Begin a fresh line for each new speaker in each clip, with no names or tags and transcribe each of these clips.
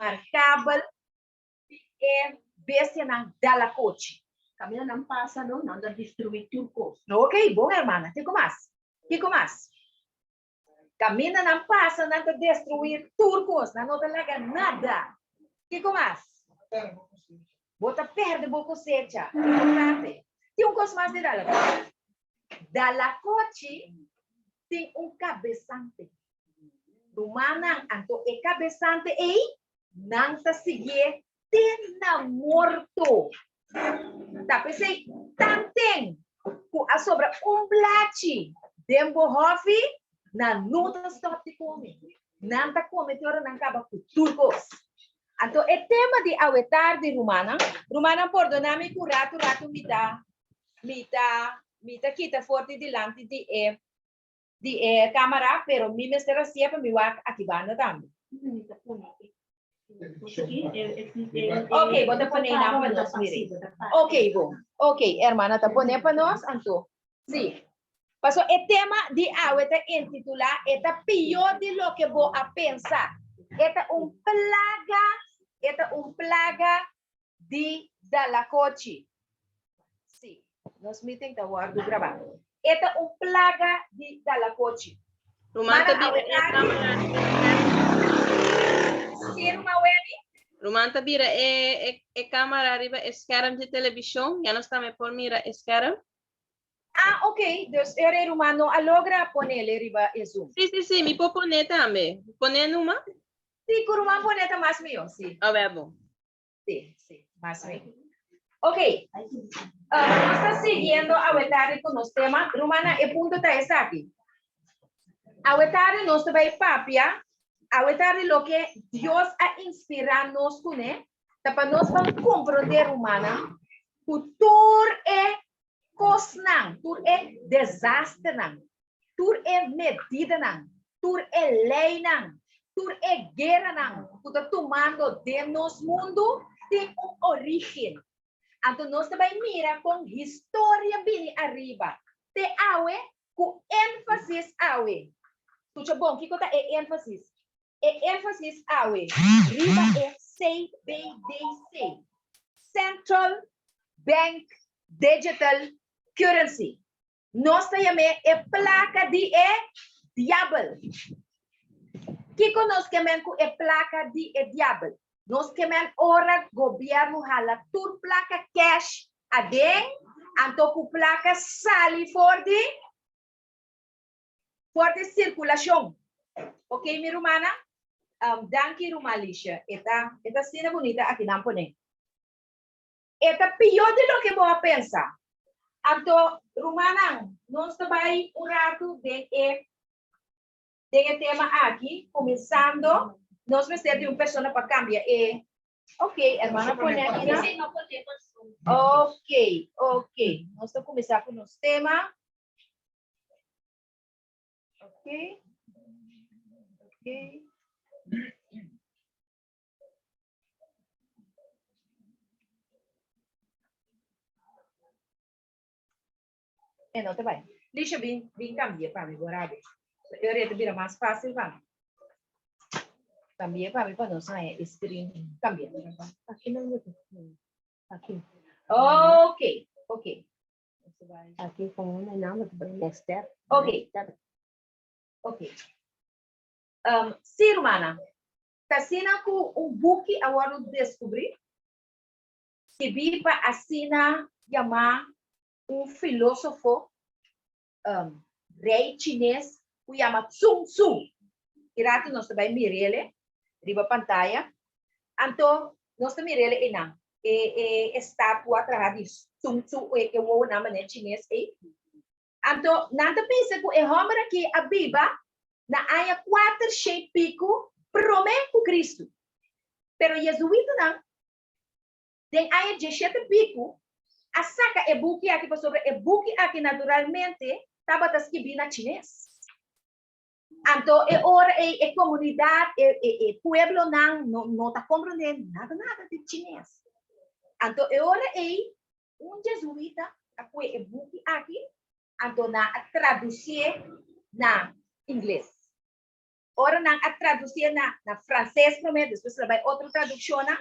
Remarkabel di e bestianan dalakochi.
Kaminda nan pasa no, nan ta destruí tur kos.
Ok, bon hermana. Kiko mas? Kiko mas? Kaminda nan pasa nan ta destruí tur kos, nan no ta laga nada. Kiko mas? Bo ta pèrdè bo kosecha. Importante. Tin un kos mas di dalakochi. Dalakochi tin un kabesante. Rumannan, anto e kabesante ei nan ta siguié te na morto. Ta p'esei tanten ku a sobra un blachi den bo hòfi, nan no ta stòp di kome. Nan ta kome te ora nan kaba ku tur kos. Anto e tema di awe tardi, rumannan, rumannan pordoná mi ku ratu ratu mi ta mi ta mi ta kita for di dilanti di e di e camara, pero mi mester hacié pa mi wak aki banda tambe. Ok, bo ta pone nan pa nos, mire. Ok, bon. Ok, hermana ta pone pa nos, anto. Sí. Paso e tema di awe ta intitulá E ta pió di loke bo a pensa. E ta un plaga, e ta un plaga di Dalakochi. Sí, nos meeting ta wòrdu grabá. E ta un plaga di Dalakochi.
Ruman ta
Mana
bira
awe
e
tardi.
kámara riba e scherm.
Sí, ruman Wendy?
Ruman ta bira e, e, e kámara riba e scherm di televishon. Ya nos tambe por mira e scherm.
Ah, ok. Dus e rei ruman no a logra ponele riba e Zoom.
Sí, sí, sí, mi por pone tambe. Pone numa?
Sí, ku ruman pone ta mas mihó, sí.
A wer bon.
Sí, sí, mas bien. Ok, nos ta siguiendo awe tardi ku nos tema. Rumana, e punto ta esaki. Awe tardi nos ta bai papia, awe tardi loke Dios a inspirá nos kuné, ta pa nos ban komprondé, rumana, ku tur e kosnan, tur e desasternan, tur e medidanan, tur e leinan, tur e gueranan ku ta tumando den nos mundu tin un orígen. Anto nos ta bai mira kon historia bini ariba te awe ku énfasis awe. Skucha bon, kiko ta e énfasis? E énfasis awe riba e CBDC, Central Bank Digital Currency. Nos ta yam'é e plaka di e diabel. Kiko nos ke men ku e plaka di e diabel? Nos ke men ora gobièrnu hala tur plaka kèsh aden, anto ku plaka sali for di for di sirkulashon. Ok mi rumannan? Danki ruman Lisha, e ta e ta asina bunita akinan pone. E ta pió di loke bo a pensa. Anto, rumannan, nos ta bai un ratu den e den e tema aki, kuminsando, nos mester di un persona pa kambia e, ok, hermana pone aki na. Ok, ok, nos ta kuminsá ku nos tema. Ok, ok. E no ta bai. Lisha bin bin cambia pa mi borabe. E ora ta bira mas fácil pa mi. Cambia pa mi pa nos haña e screen cambia.
Aki no gusta. Aki.
Ok, ok.
Aki con una naam ta bai next step.
Ok.
Next step.
Ok. Um, sí, rumana. Ta asina ku un buki a wòrdu deskubrí, skibí pa asina yamá un filósofo, rei chines ku yama Tsun Tzu. Ki ratu nos ta bai mir'ele riba pantaya. Anto nos ta mir'ele einan, e e estatua traha di Tsun Tzu, e wowonan manera chines ei. Anto nan ta bisa ku e hòmber akí a biba na aña kuater shei piku promé ku Kristu. Pero yezuitanan den aña dieshete piku a saka e buki akí pasobra e buki akí naturalmente tabata skibí na chines. Anto e ora ei e komunidat, e e pueblonan no no ta komprondé nada nada di chines. Anto e ora ei Un jesuita a kue e buki aki, anto nan a tradusié na ingles. Ora nan a traducié na na frances promé, despues el a bai otro traduccionnan,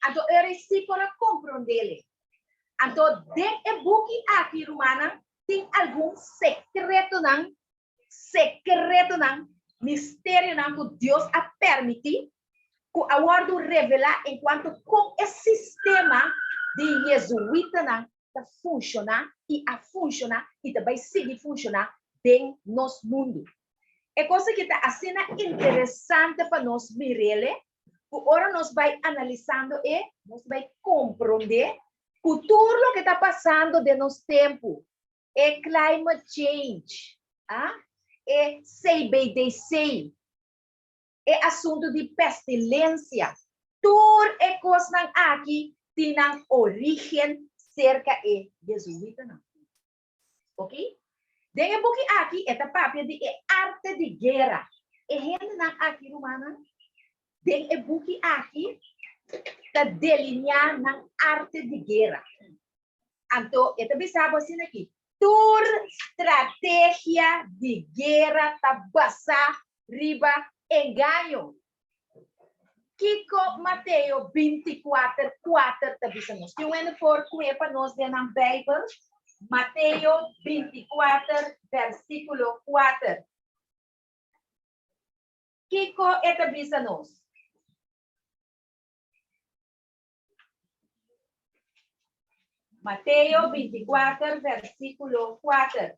anto ora e sí por a comprondele. Anto den e buki aki, rumannan, tin algun secretonan, secretonan, misterionan cu Dios a permití cu a wordo revelá en cuanto con e sistema di Jezuitanan ta funciona y a funciona y ta bai sigui funciona den nos mundu. E cos aki ta asina interesante pa nos mirele cu ora nos bai analisando e, nos bai compronde cu tur loke ta pasando den nos tempu, e climate change, ah, e CBDC, e asuntu di pestilencia, tur e cosnan aki tin nan origen cerca e Jezuitanan. Ok? Den e buki aki e ta papia di e arte di guera. E hendenan aki, rumannan, den e buki aki ta delinea nan arte di guera. Anto e ta bisa bo asina aki, tur strategia di guera ta basá riba engaño. Kiko Mateo 24, 4 ta bisa nos? Tin un hende por kue pa nos den nan Bijbel? Mateo 24, versíkulo 4. Kiko e ta bisa nos? Mateo 24, versíkulo 4.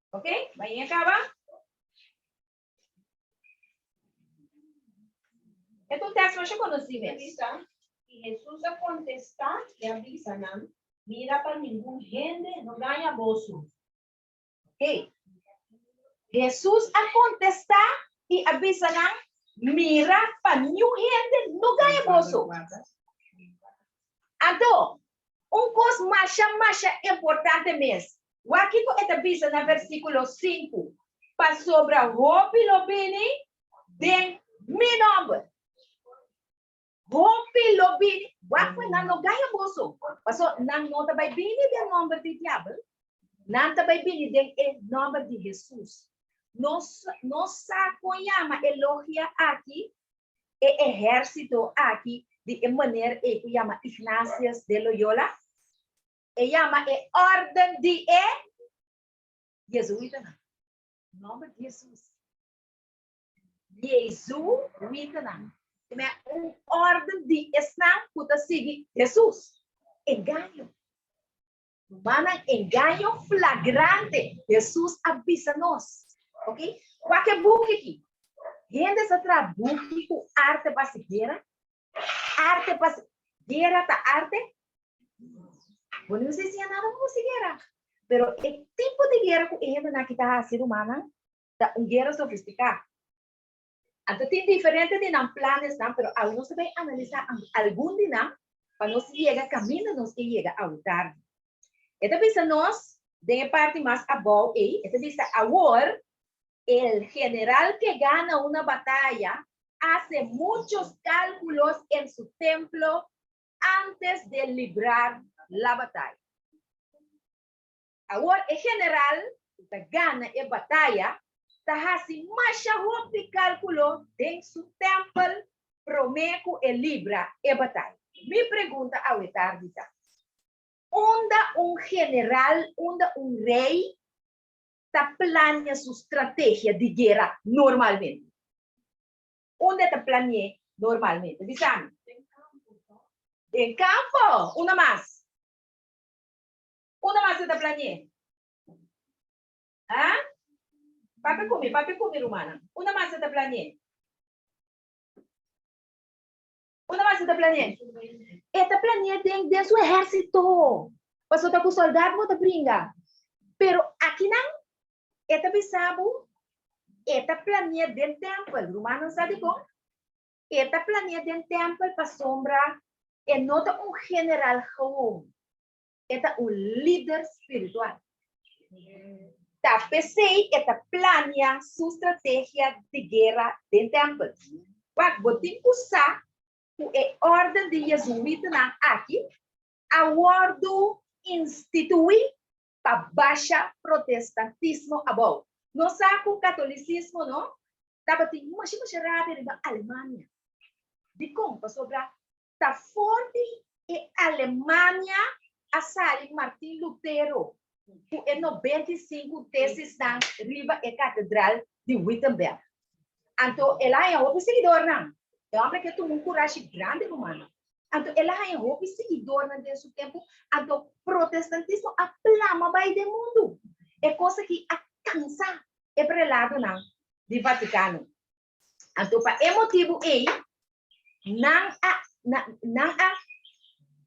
Ok? Mañana acaba. E ta un tekst masha konosí mes.
Bisa, I Hesus a kontestá i a bisa nan, Mira pa ningun hende no gaña boso.
Ok. Hesus a kontestá i a bisa nan, Mira pa niun hende no gaña boso. Anto, un kos masha masha importante mes. Wak kiko e ta bisa na versíkulo sinku, Pasobra hopi lo bini den mi nòmber. Hopi lo bini, wak ku nan no gaña boso, paso nan no ta bai bini den nòmber di diabel, nan ta bai bini den e nòmber di Hesus. Nos nos sa kon yama e logia aki, e ehérsito aki di e meneer ei ku yama Ignatius de Loyola? E yama e órden di e Jezuïtanan. Nòmber di Hesus. Jezuïtanan. Te un órden di esnan ku ta sigui Hesus. Engaño. Rumannan, engaño flagrante. Hesus a bisa nos. Ok? Wak e buki aki. Hende sa traha buki ku arte pa hasi guera. Arte pa guera ta arte? Bo no mester siña nada como si guera. Pero e tipo di guera ku e hendenan aki ta hasi, rumannan, ta un guera sofistiká. Anto tin diferente di nan planesnan, pero awe nos ta bai analisá algun di nan pa nos yega kaminda nos ke yega awe tardi. E ta bisa nos den e parti mas abou ei, e ta bisa awor El general que gana una batalla hace muchos cálculos en su templo antes de librar la batalla. Awor e general ku ta gana e bataya ta hasi masha hopi kálkulo den su tèmpel promé ku e libra e bataya. Mi pregunta awe tardi ta, Unda un general, unda un rei ta plania su strategia di guera normalmente? Unda e ta plani'é normalmente? Bisa mi.
Den kampo, no?
Den kampo! Unda mas? Unda mas e ta plani'é? Ha? Papia ku mi, papia ku mi, rumannan. Unda mas e ta plani'é? Unda mas e ta plani'é? E ta plani'é den den su ehérsito. Pasobra ta ku sòldat bo ta bringa. Pero akinan e ta bisa bo, e ta plani'é den tèmpel. Rumannan sa dikon? E ta plani'é den tèmpel pasobra e no ta un general gewoon. E ta un lider spiritual. Ta p'esei e ta plania su strategia di guera den tèmpel. Wak, bo tin ku sa ku e órden di jezuïtanan aki a wòrdu instituí pa basha protestantismo abou. Nos sa ku katolisismo no tabatin masha masha rabia riba Alemania. Dikon? Pasobra ta for di e Alemania a sali Martin Lutero ku e 95 tesisnan riba e katedral di Wittenberg. Anto el a haña hopi siguidornan. E hòmber aki a tuma un kurashi grandi, rumannan. Anto el a haña hopi siguidornan den su tempu. Anto protestantismo a plama bai den mundu. E kos aki a kansa e preladonan di Vatikano. Anto pa e motibu ei, nan a, nan a,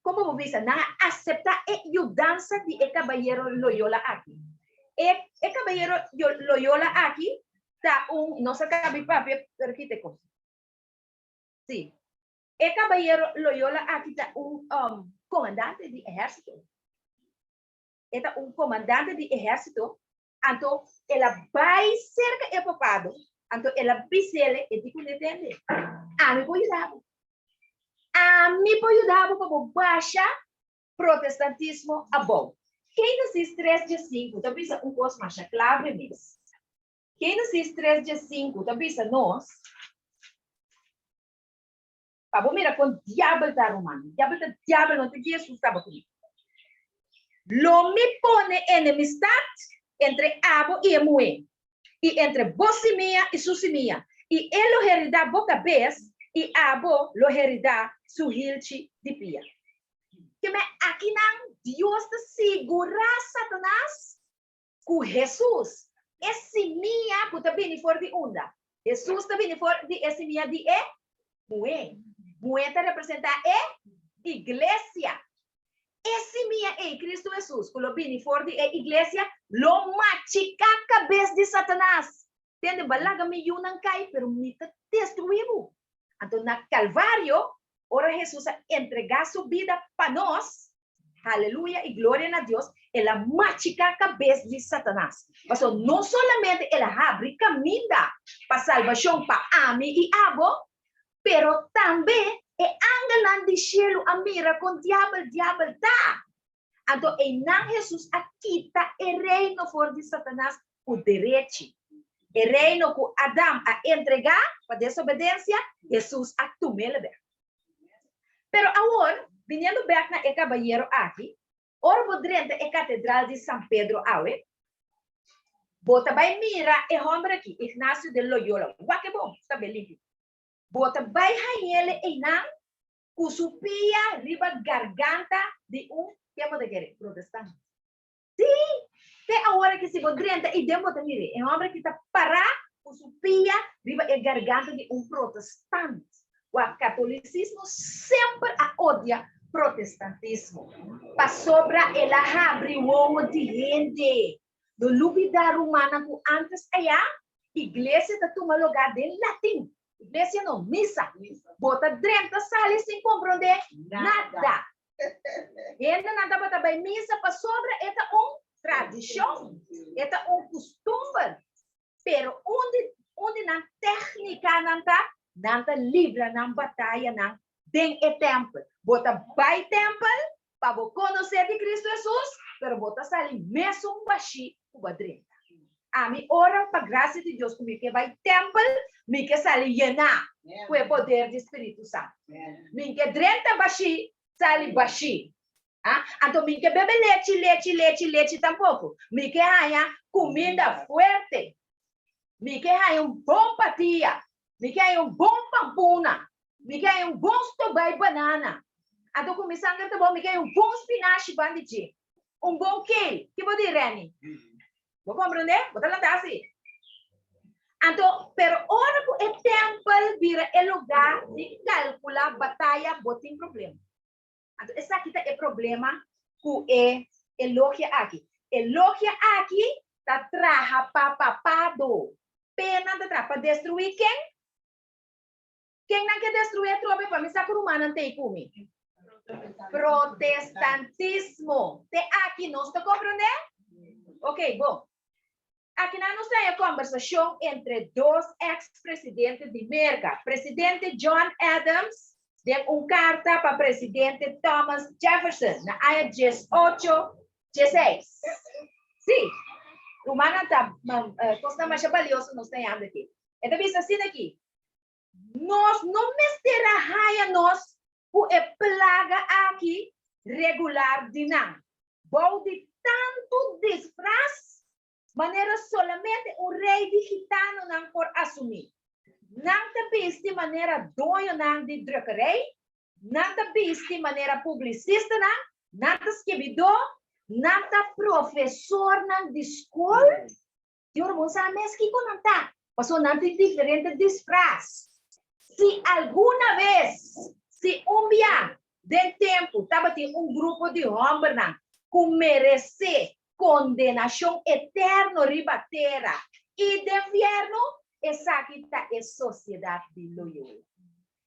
komo bo bisa, nan a aseptá e yudansa di e kabayero Loyola aki. E, e kabayero Loyola aki ta un, nos a kabi papia, pero kita e kos. Sí. E kabayero Loyola aki ta un um, komandante di ehérsito. E ta un komandante di ehérsito. Anto el a bai serka e papado, anto el a bis'ele, e di kuné tende, Ami por yuda bo. Ami por yuda bo pa bo basha protestantismo abou. Génesis tres dje sinku ta bisa un kos masha klave mes. Génesis tres dje sinku ta bisa nos, Pa bo mira kon diabel ta, ruman. Diabel ta diabel, no ta Jesus taba ku mi. Lo mi pone enemistat entre abo i e muhé, i entre bo simia i su simia, i e lo heridá bo kabes, i abo lo heridá su hilchi di pia. Keme akinan Dios ta sigurá Satanas ku Hesus, e simia ku ta bini for di unda? Hesus ta bini for di e simia di e muhé. Muhé ta representá e iglesia. E simia ei, Kristu Hesus, ku lo bini for di e iglesia, lo machiká kabes di Satanas. Tende, bo a laga mi yunan kai, pero mi ta destruí bo. Anto na Kalvario, ora Hesus a entregá su bida pa nos, Haleluya i gloria na Dios, el a machiká kabes di Satanas. Pasobra no solamente el a habri kaminda pa salbashon pa ami i abo, pero tambe e angelnan di shelu a mira kon diabel diabel ta. Anto einan Hesus a kita e reino for di Satanas ku derechi. E reino ku Adam a entregá pa desobedensia, Hesus a tum'el bèk. Pero awor, biniendo bek na e kabayero aki, ora bo drenta e katedral di San Pedro awe, bo ta bai mira e hòmber aki, Ignacio de Loyola. Wak e bon, sta be limpi. Bo ta bai hañ'el einan ku su pia riba garganta di un, ken bo ta kere? Protestant. Sí, te awor aki si bo drenta i den bo ta mir'é. E hòmber aki ta pará ku su pia riba e garganta di un protestant. Wak, katolisismo semper a odia protestantismo, pasobra el a habri wowo di hende. No lubidá, rumannan, ku ántes ayá iglesia ta tuma lugá den latin. Iglesia no, misa. Bo ta drenta sali sin komprondé nada. Hendenan tabata bai misa pasobra e ta un tradishon, e ta un kustumber. Pero un di un di nan téknikanan ta, nan ta libra nan batayanan den e tèmpel. Bo ta bai tèmpel pa bo konosé di Kristu Hesus, pero bo ta sali mesun bashí ku bo a drenta. Ami ora pa grasia di Dios ku mi ke bai tèmpel, mi ke sali yená ku e poder di Spiritu Santu. Mi ke drenta bashí, sali bashí. Ah, anto mi ke bebe lechi, lechi, lechi, lechi tampoko. Mi ke haña kuminda fuerte. Mi ke haña un bon patia. Mi ke haña un bon pampuna. Mi ke haña un bon stobay banana. Anto ku mi sanger ta bon, mi ke haña un bon spinashi ban di dje. Un bon kale. Ki bo di, Renny? Bo komprendé? Bo ta lanta asi. Anto, pero ora ku e tèmpel bira e lugá di kalkulá bataya, bo tin problema. Anto, esaki ta e problema ku e elogia aki. E logia aki ta traha pa papado. P'e nan ta traha pa destruí ken? Ken nan ke destruí atrobe? Pa mi sa ku rumannan t'ei ku mi. Protestantismo. Te aki nos ta komprondé? Ok, bon. Akinan nos ta haña kòmbersashon entre dos eks-presidente di Merka, Presidente John Adams den un karta pa Presidente Thomas Jefferson na aña 1816. Sí. Rumannan ta kosnan masha balioso nos ta yanda aki. E ta bisa asina aki, Nos no mester a haya nos ku e plaga aki regular di nan, bou di tantu disfras manera solamente un rei di gitanonan por asumí. Nan ta bisti manera doñonan di drukkerij, nan ta bisti manera publisistanan, nan ta skibidó, nan ta profesornan di skol. Tin ora bo no sa mes kiko nan ta, pasobra nan tin diferente disfras. Si alguna bes, si un bia den tempu tabatin un grupo di hòmbernan ku meresé kondenashon eterno riba tera i den fièrnu, esaki ta e Sosiedat di Loyola.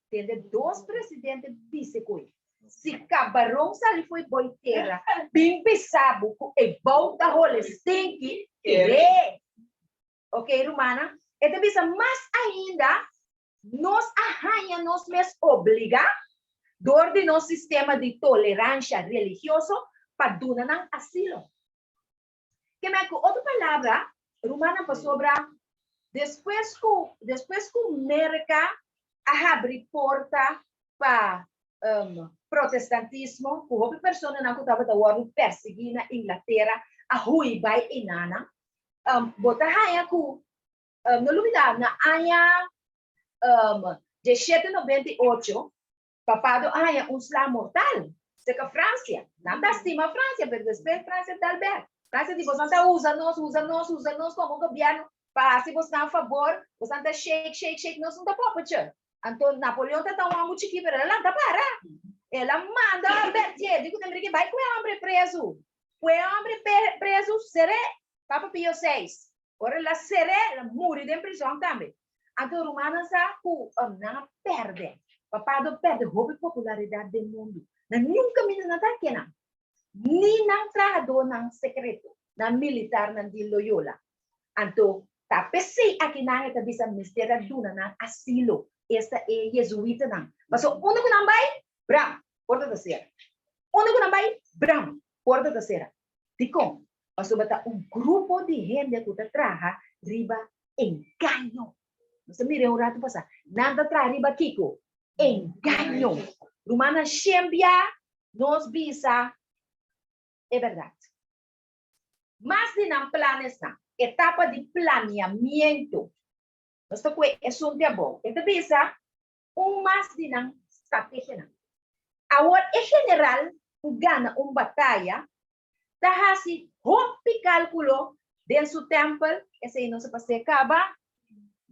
Tende dos presidente bisa ku e, Si kabaron sali fo'i boi tera, bin bisa bo ku e bou ta hole stinki, kere. Ok, rumannan? E ta bisa mas ainda, Nos a haña nos mes obligá dor di nos sistema di toleransha religioso pa duna nan asilo. Keme ku otro palabra, rumannan, pasobra despues ku despues ku Merka a habri porta pa protestantismo, ku hopi personanan ku tabata wòrdu persiguí na Inglatera a hui bai enanan, bo ta haña ku No lubida, na aña 1798, Papado a haña un sla mortal serka Fransia. Nan ta stima Fransia, pero despues Fransia dal bek. Fransia di, Bosan ta usa nos, usa nos, usa nos komo gobièrnu pa hasi bosnan fabor, bosan ta shake, shake, shake, nos no ta popoche. Anto Napoleon ta ta un homber chikí, pero el a lanta para. El a manda Berthier, di ku Enrique, bai ku e hombre prezu. Ku e hombre prezu, ser'é Papa Pio seis. Ora el a ser'é, el a muri den prizòn tambe. Anto rumannan sa ku nan a pèrdè. Papado a pèrdè hopi popularidat den mundu. Nan niun kaminda nan ta hake nan, ni nan trahadónan sekreto, nan militarnan di Loyola. Anto ta p'esei akinan e ta bisa mester a duna nan asilo, esta e jezuitanan. Pasobra unda ku nan bai, bram, porta ta sera. Unda ku nan bai, bram, porta ta sera. Dikon? Pasobra ta un grupo di hende ku ta traha riba engaño. Nos a mira un ratu pasá. Nan ta traha riba kiko? Engaño. Rumannan, shembia nos bisa e bèrdat. Mas di nan planesnan, etapa di planiamiento. Nos ta kue esun te abou. E ta bisa un mas di nan strategianan. Awor e general ku gana un bataya ta hasi hopi kalkulo den su tèmpel, esei nos a pas'é kaba,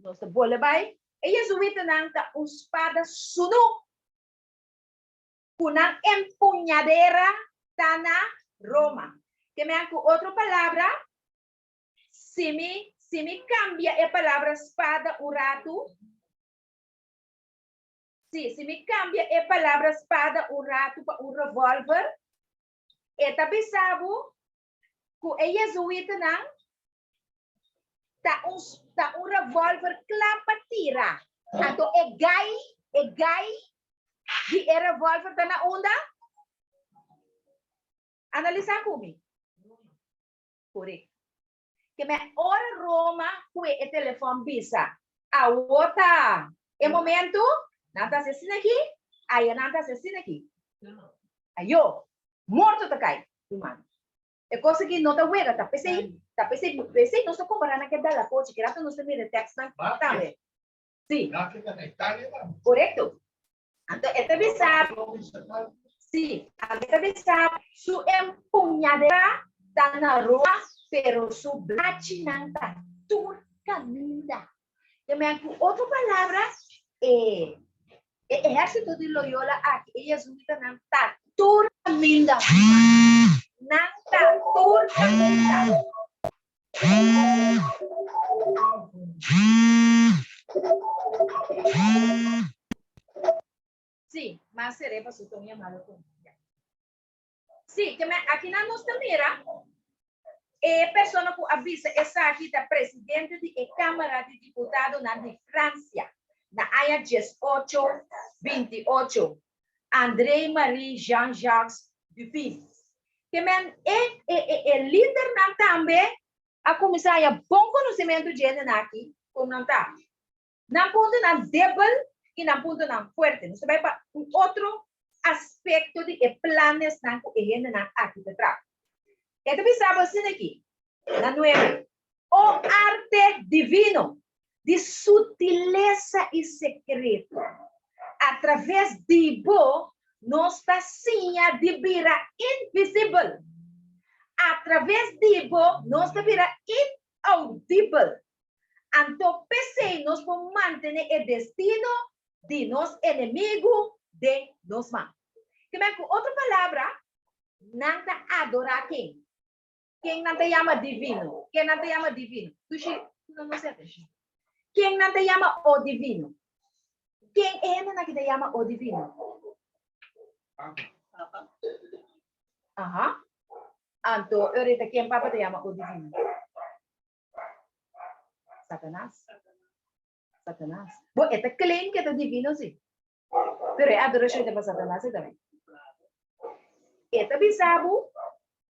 nos ta bole bai. E jezuitanan ta un spada sunú ku nan empuñadera ta na Roma. Ke men ku otro palabra, si mi si mi kambia e palabra spada un ratu, sí, si mi kambia e palabra spada un ratu pa un revòlver, E ta bisa bo ku e jezuitanan ta un ta un revolver kla pa tira. Anto e gai, e gai di e revolver ta na unda? Analisa ku mi. Korekto. Ke men ora Roma kue e telefòn bisa, Awo ta e momentu, nan ta hasi asina aki, aya nan ta hasi asina aki. Ayo, morto ta kai, ruman. E kos aki no ta wega, ta p'esei, ta p'esei, p'esei nos ta kompará nan ku e dalakochi, ki rato nos ta mira e tèkstnan tambe. Sí. Korekto. Anto e ta bisa, sí, anto e ta bisa su empuñadera ta na roa, pero su blachinan ta tur kaminda. Te men ku otro palabra, e e ehérsito di Loyola aki, e jezuitanan ta tur kaminda. Nan ta tur kaminda. Sí, mas seré pa su ton llamado con. Sí, que me, aquí na nos ta mira e persona ku a bisa esaki ta presidente di e Cámara di Diputadonan di Francia na aña 1828, André Marie Jean-Jacques Dupin. Ke men e, e, e, e lidernan tambe. a kuminsá haña bon konosementu dje hendenan aki kon nan ta. Nan puntonan debel i nan puntonan fuerte. Nos ta bai pa un otro aspekto di e planesnan ku e hendenan aki ta traha. E ta bisa bo asina aki, na nuebe, O arte divino di sutilesa i sekreto, atraves di bo nos ta siña di bira invisibel, atraves di bo nos ta bira inaudibel, anto p'esei nos por mantené e destino di nos enemigu den nos man. Kimen ku otro palabra, nan ta adorá ken? Ken nan ta yama divino? Ken nan ta yama divino? Dushi, no, no sé. Ken nan ta yama o divino? Ken e hendenan ki ta yama o divino?
Papa.
Aha. Anto, ahorita ken papa ta yama o divino? Satanas. Satanas. Bo, e ta claim que ta divino, sí. Pero e adorashon ta pa Satanas tambe. E ta bisa bo,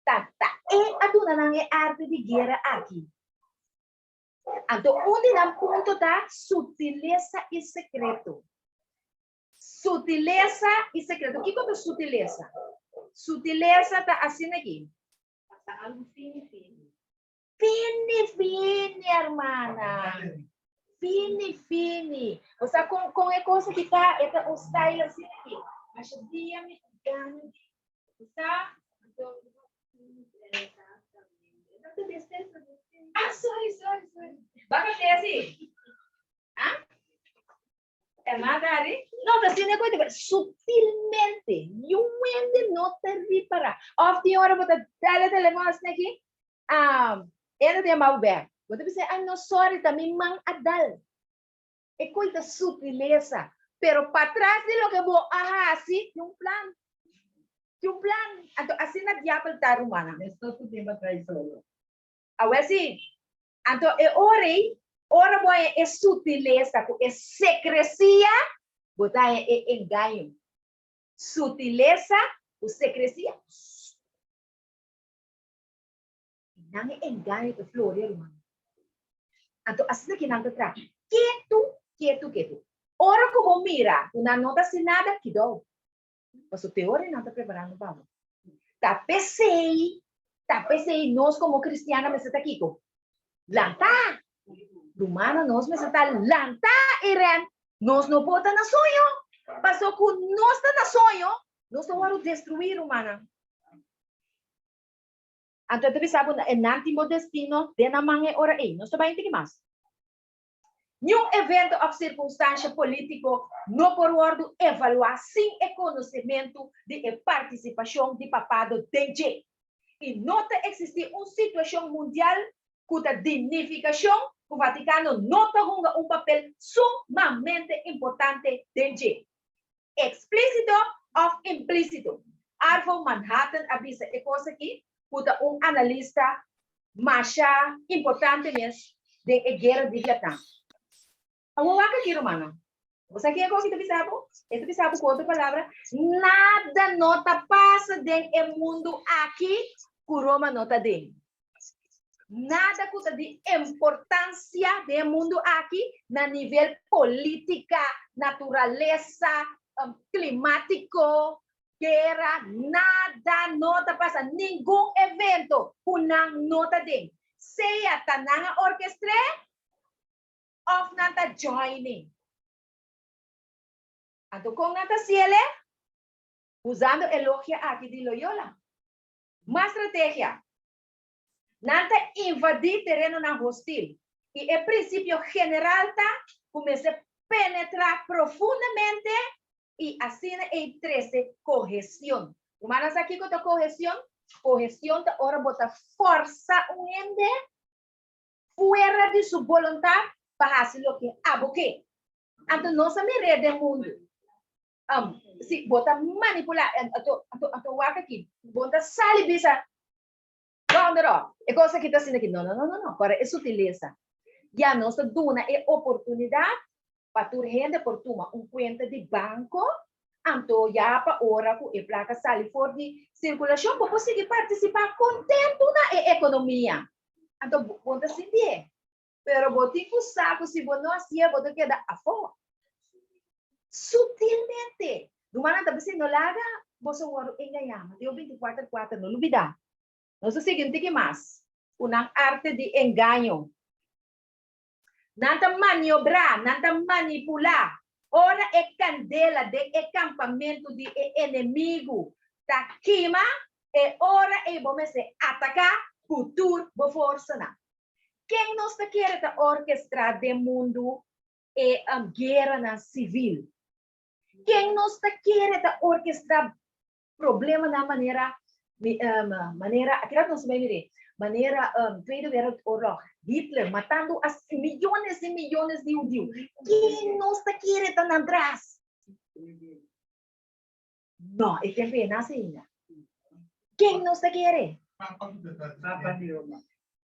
ta ta e a duna nan e arte di guera aki. Anto un di nan punto ta sutilesa i sekreto. Sutilesa i sekreto. Kiko ta sutilesa? Sutilesa ta asina aki.
Pasa algu fini fini.
Fini fini, hermana. Fini fini. O sea, con, con e cosa que ta, e ta un style así aquí. Mas e dia mi gana di, o sea, anto, Ah, sorry, sorry, sorry. Baka te así. Ah? Hermana Dari? No, ta asina ku e sutilmente. Niun hende no ta ripará. Òf tin ora bo ta dal e telefòn asina aki, hende ta yama bo bèk. Bo ta bisa, ah no, sorry, ta mi man a dal. E koi ta sutilesa. Pero patras di loke bo a hasi, tin un plan. Tin un plan. Anto asina diabel ta, rumannan.
Mester ku tin pa trae solo.
Awel si, Anto e ora ei, ora bo haña e sutilesa ku e sekresia, bo ta haña e engaño. Sutilesa ku sekresia. I nan e engaño ta floria, ruman. Anto asina ki nan ta traha. Ketu, ketu, ketu. Ora ku bo mira ku nan no ta hasi nada, kidou. Pasobra te ora nan ta preparando pa bo. Ta p'esei, ta p'esei nos komo kristiannan mester ta kiko? Lantá! Rumannan, nos mester ta lantá, Irene. Nos no por ta na soño. Pasobra ku nos ta na soño, nos ta wòrdu destruí, rumannan. Anto e ta bisa bo, e nan tin bo destino den nan man e ora ei. Nos ta bai un tiki mas. Niun evento òf sirkunstansha polítiko no por wòrdu evaluá sin e konosementu di e partisipashon di papado den dje. I no ta eksistí un situashon mundial ku ta di nifikashon ku Vatikano no ta hunga un papel sumamente importante den dje, eksplísito òf implísito. Arvo Manhattan a bisa e kos akí, ku ta un analista masha importante mes den e guera di Vietnam. Awor wak aki, rumannan. Bo sa ken kos ki ta bisa bo? E ta bisa bo ku otro palabra, nada no ta pasa den e mundu aki ku Roma no ta den. Nada ku ta di importansia den e mundu aki na nivel polítika, naturalesa, klimatiko, Guera, nada no ta pasa, ningun evento ku nan no ta den. Sea ta nan a orkestr'é òf nan ta joining. Anto kon nan ta hasiel e? Usando e logia aki di Loyola. Mas strategia. Nan ta invadí terenonan hostil i e prinsipio general ta ku mester penetrá profundamente i asina ei trese kohesion. Rumannan sa kiko ta kohesion? Kohesion ta ora bo ta fòrsa un hende fuera di su boluntat pa hasi loke abo ke. Anto nos a mir'é den mundu. Si bo ta manipulá, anto anto wak aki, bo ta sali bisa, Donder op, e kos aki ta asina aki. No, no, no, no, no. Kòrda e sutilesa. Ya nos ta duna e oportunidat pa tur hende por tuma un kuenta di banko, anto ya pa ora ku e plaka sali for di sirkulashon bo por sigui partisipá kontentu na e ekonomia. Anto bo ta sintié. Pero bo tin ku sa ku si bo no hasié bo ta keda afó. Sutilmente. Rumannan ta bisa no laga boso wòrdu engañá. Mateo 24, 4, no lubidá. Nos ta sigui un tiki mas ku nan arte di engaño. Nan ta maniobrá, nan ta manipulá. Ora e kandela den e kampamentu di e enemigu ta kima, e ora ei bo mester ataká ku tur bo forsanan. Ken nos ta kere ta orkestrá den mundu e gueranan sivil? Ken nos ta kere ta orkestrá problemanan manera manera aki rato nos ta bai mir'é manera Tweede Wereldoorlog, Hitler matando as miyones y miyones di hudiu? Ken nos ta kere ta nan tras? No, e tempu ei nase ainda. Ken nos ta kere?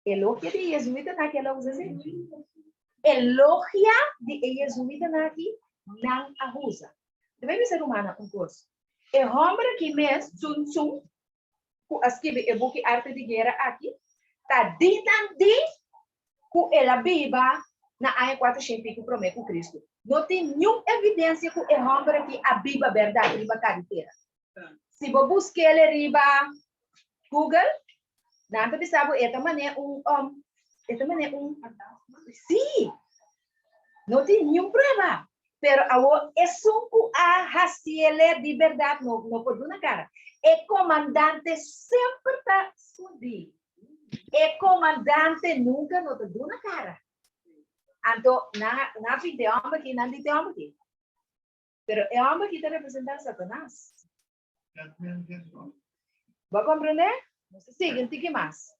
E logia di e jezuitanan aki a usa si. E logia di e jezuitanan aki nan a usa. Ta bai bisa rumannan un kos. E hòmber aki mes, Sun Tzu, ku a skibi e buki Arte di Guera aki, ta di nan di ku el a biba na aña kuatroshen piku promé ku Kristu. No tin niun evidensia ku e hòmber aki a biba bèrdat riba karitera. Si bo busk'el riba Google, nan ta bisa bo e ta manera un, e ta manera un, sí, no tin niun prueba. Pero awor esun ku a hasiele di bèrdat no no por duna kara. E komandante semper ta skondí. E komandante nunka no ta duna kara. Anto nan a nan a pinta e hòmber aki, nan di ta e hòmber aki. Pero e hòmber aki ta representá Satanas. Bo a komprendé? Nos ta sigui un tiki mas.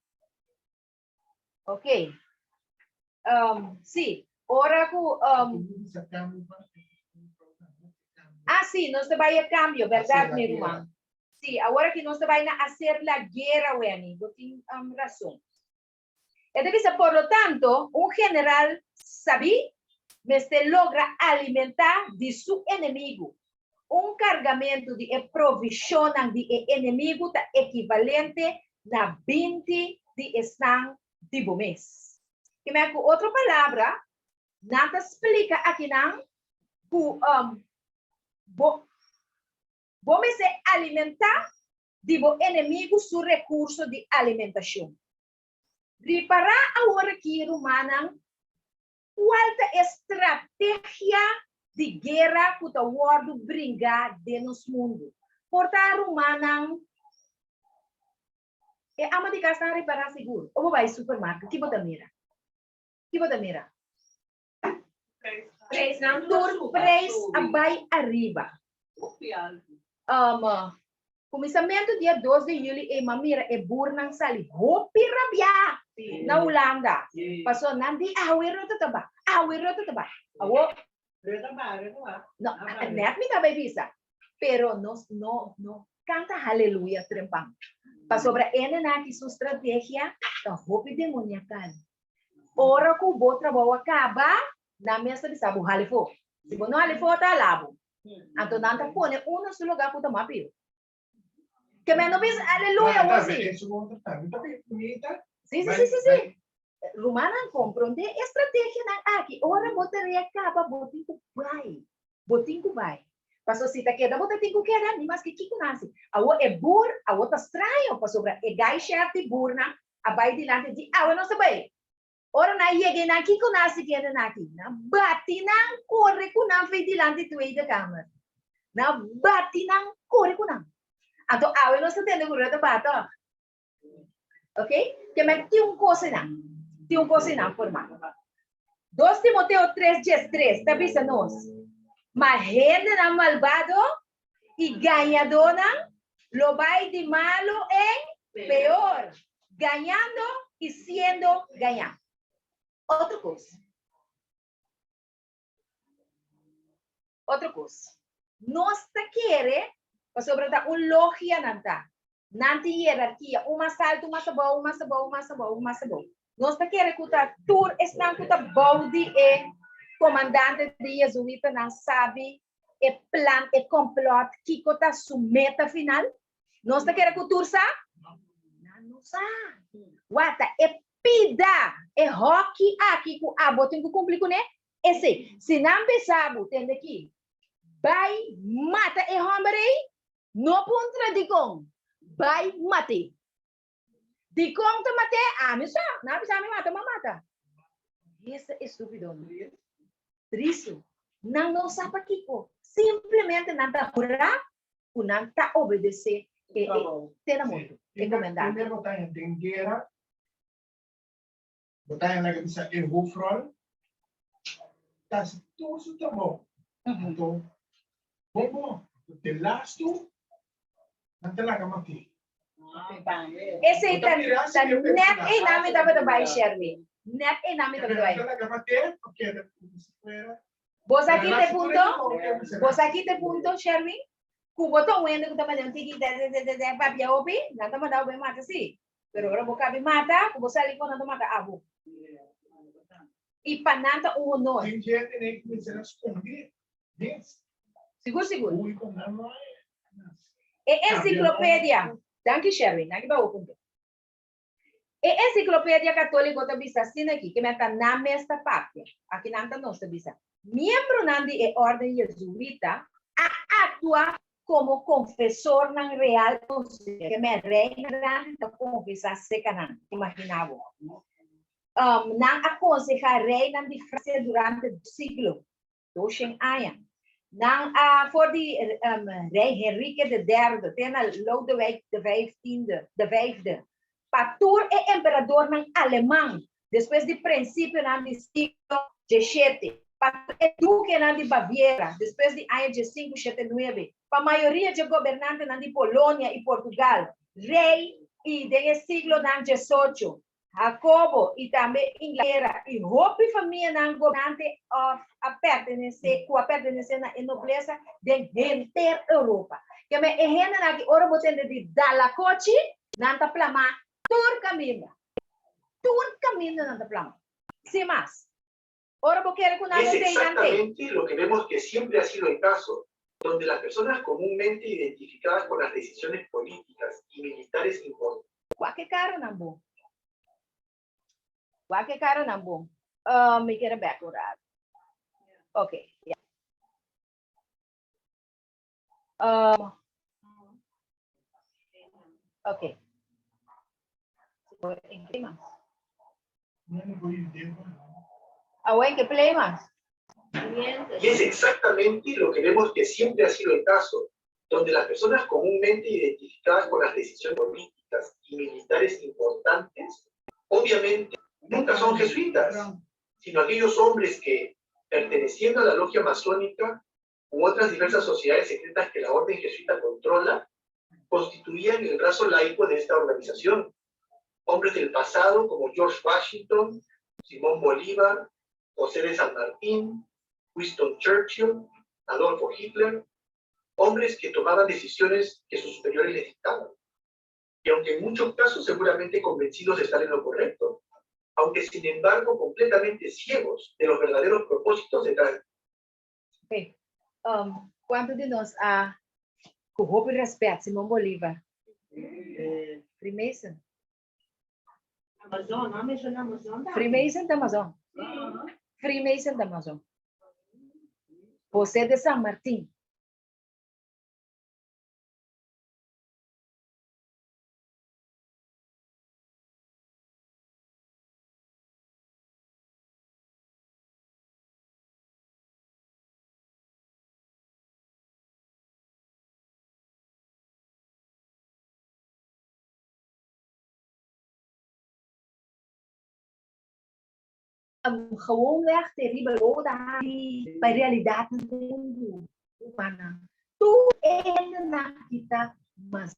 Ok. Um, sí, ora ku um, Ah, sí, nos ta bai e cambio, berdad, mi ruman. Sí, awor aki nos ta bai na hacer la guerra, Wenny. Bo tin um, razón. E ta bisa, por lo tanto, un general sabí mester logra alimentá di su enemigu. Un kargamentu di e provishonnan di e enemigu ta ekivalente na 20 di esnan di bo mes. Kimen ku otro palabra, nan ta splika akinan ku um, bo, bo mester alimentá di bo enemigu su rekurso di alimentashon. Ripará awor aki, rumannan, kual ta e strategia di guera ku ta wòrdu bringá den nos mundu. Por ta, rumannan, e ama di kas nan ripará sigur. O bo bai supermarket, ki bo ta mira? Ki bo ta mira? Tur preis a bai ariba. Um, kuminsamentu dia 2 di juli e ma mira e burnan sali hopi rabiá na Hulanda. Paso nan di awe roto ta ba, awe roto ta ba. Awo, no, net mi ta bai bisa. Pero nos no, no kanta haleluya trempan. Pasobra ene aki su strategia ta hopi demoniakal. Ora ku bo trabou a kaba, nan mes ta bisa bo hali fo. Si bo no hali fo, ta hala bo. Anto nan ta pone un na su lugá ku ta mas pió. Ke men no bisa aleluya wo si. Sí, sí, sí, sí, sí. Rumannan, komprondé e strategianan aki. Ora bo tarea kaba, bo tin ku bai. Bo tin ku bai. Pasobra si ta keda bo ta tin ku keda, ni maske kiko nan hasi. Awor e bur, awor ta straño, pasobra e gai shèf di burnan a bai dilanti di awe nos ta bai. Ora nan yega ei nan kiko nan hasi kende nan aki? Nan bati nan kore ku nan fei dilanti Tweede Kamer. Nan bati nan kore ku nan. Anto awe nos ta tende ku Rutte ba tòg. Ok? Ke men tin un kos einan. Tin un kos einan formá. 2 Timoteo 3 diestres ta bisa nos, Ma hendenan malbado i gañadónan lo bai di malu en peor, gañando i siendo gañá. Otro kos. Otro kos. Nos ta kere, pasobra ta un logia nan ta. Nan tin hierarkia, un mas altu, un mas abou, un mas abou, un mas abou, un mas abou. Nos ta kere ku ta tur esnan ku ta bou di e komandante di jezuitanan sabi e plan, e komplòt, kiko ta su meta final? Nos ta kere ku tur sa? Nan no sa. Wak ta e. pida, e hòki aki ku abo tin ku kumpli kuné, esei. Si nan bisa bo, tende aki, bai mata e hòmber ei, no puntra dikon, bai mat'é. Dikon ta mat'é? Ami sa, nan a bisa mi mata, m'a mata. Esta estúpido, no? Tristu. Nan no sa pakiko. Simplemente nan ta hurá ku nan ta obedesé e e te na morto, e komendante.
Primer bo ta haña den guera, bo ta haña laga bisa e hoofdrol ta hasi tur su trabou. Anto bon bon, de lastu nan ta laga mat'é.
Esei ta ta net einan mi tabata bai, Sherwin. Net einan mi tabata bai.
Nan ta laga mat'é pa keda komo si fuera
Bo sa ki te punto? Bo sa ki te punto, Sherwin? Ku bo ta un hende ku ta manda un tiki de de de de de papia hopi, nan ta manda bo bai mata si. Pero ora bo kabi mata, ku bo sali for nan ta mata abo. I pa nan ta un honor.
Tin gente ne ku mester a skonde mes.
Sigur sigur.
Ui ku nan no a
E ensiklopedia, danki Sherwin, danki pa bo punto. E Enciclopedia Católico ta bisa asina aki, ke men ta nan mes ta papia, aki nan ta nos ta bisa, Miembronan di e órden jezuita a aktua komo konfesornan real ke men reinan grandi ta konfesá seka nan. Imaginá bo. Nan a konsehá reinan di Fransia durante dos siglo. 200 aña. Nan a for di Rei Henrique de Derde te na Lodewijk de Vijftiende, de Vijfde, pa tur e emperadornan aleman despues di prinsipionan di siglo djeshete, pa tur e dukenan di Baviera despues di aña djesinku shete nuebe, pa mayoria dje gobernantenan di Polonia i Portugal, rei i den e siglonan djesocho, Jacobo i tambe Inglatera i hopi famianan gobernante òf a pertenesé ku a pertenesé na e noblesa den henter Europa. Keme e hendenan aki ora bo tende di dalakochi nan ta plamá tur kaminda. Tur kaminda nan ta plama. Sin mas. Ora bo kere ku nan
Es
no tei nan tei.
exactamente lo que vemos que siempre ha sido el caso, donde las personas comúnmente identificadas con las decisiones políticas y militares importantes,
Wak e karanan bon. Wak e karanan bon. Uh, mi kere bek un rato. Ok, ya. Um, ok. En ke mas? Awe en ke play mas?
Y es exactamente lo que vemos que siempre ha sido el caso, donde las personas comúnmente identificadas con las decisiones políticas y militares importantes, obviamente nunca son jesuitas, sino aquellos hombres que, perteneciendo a la logia masónica u otras diversas sociedades secretas que la orden jesuita controla, constituían el brazo laico de esta organización. Hombres del pasado como George Washington, Simón Bolívar, José de San Martín, Winston Churchill, Adolfo Hitler, hombres que tomaban decisiones que sus superiores les dictaban. Y aunque en muchos casos seguramente convencidos de estar en lo correcto, aunque sin embargo completamente ciegos de los verdaderos propósitos detrás.
Ok. Um, kuantu di nos a ku hopi respet Simon Bolívar? Freemason.
Amazon, no menciona Amazon tambe.
Freemason ta Amazon. Freemason ta Amazon. José de San Martín. Gewoonweg te riba loda pa realidatnan den mundu humana. Tur e hendenan aki ta mas.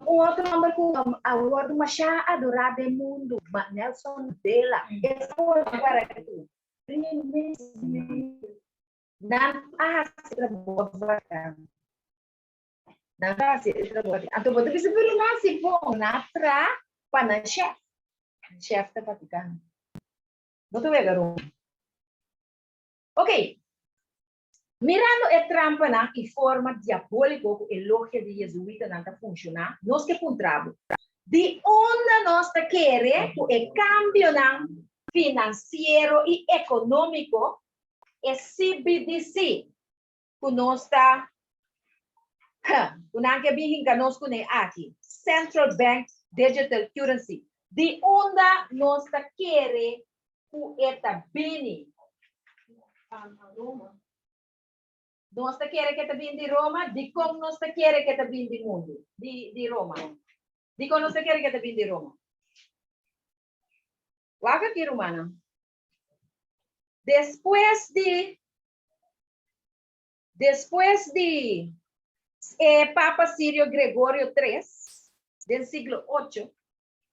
Un otro homber ku a wòrdu mashá adorá den mundu, Nelson Mandela. E para ku nan a hasi trabou bacán. Nan ta hasi e trabou aki. Anto bo ta bisa, pero nan hasi bon, nan a traha pa nan chef. Nan chef ta Vaticano. Bo ta wega rond. Ok. Mirando e trampanan i forma diabóliko ku e logia di jezuitanan ta funshoná, nos ke puntra bo, Di unda nos ta kere ku e kambionan finansiero i ekonómiko, e CBDC, ku nos ta ku nan ke bin hinka nos kuné aki, Central Bank Digital Currency, di unda nos ta kere ku e ta bini? Nos ta kere ku e ta bini di Roma? Dikon nos ta kere ku e ta bini di mundu, di di Roma? Dikon nos ta kere ku e ta bini di Roma? Wak aki, rumannan. Despues di Despues di e Papa Sirio Gregorio Tres den siglo ocho,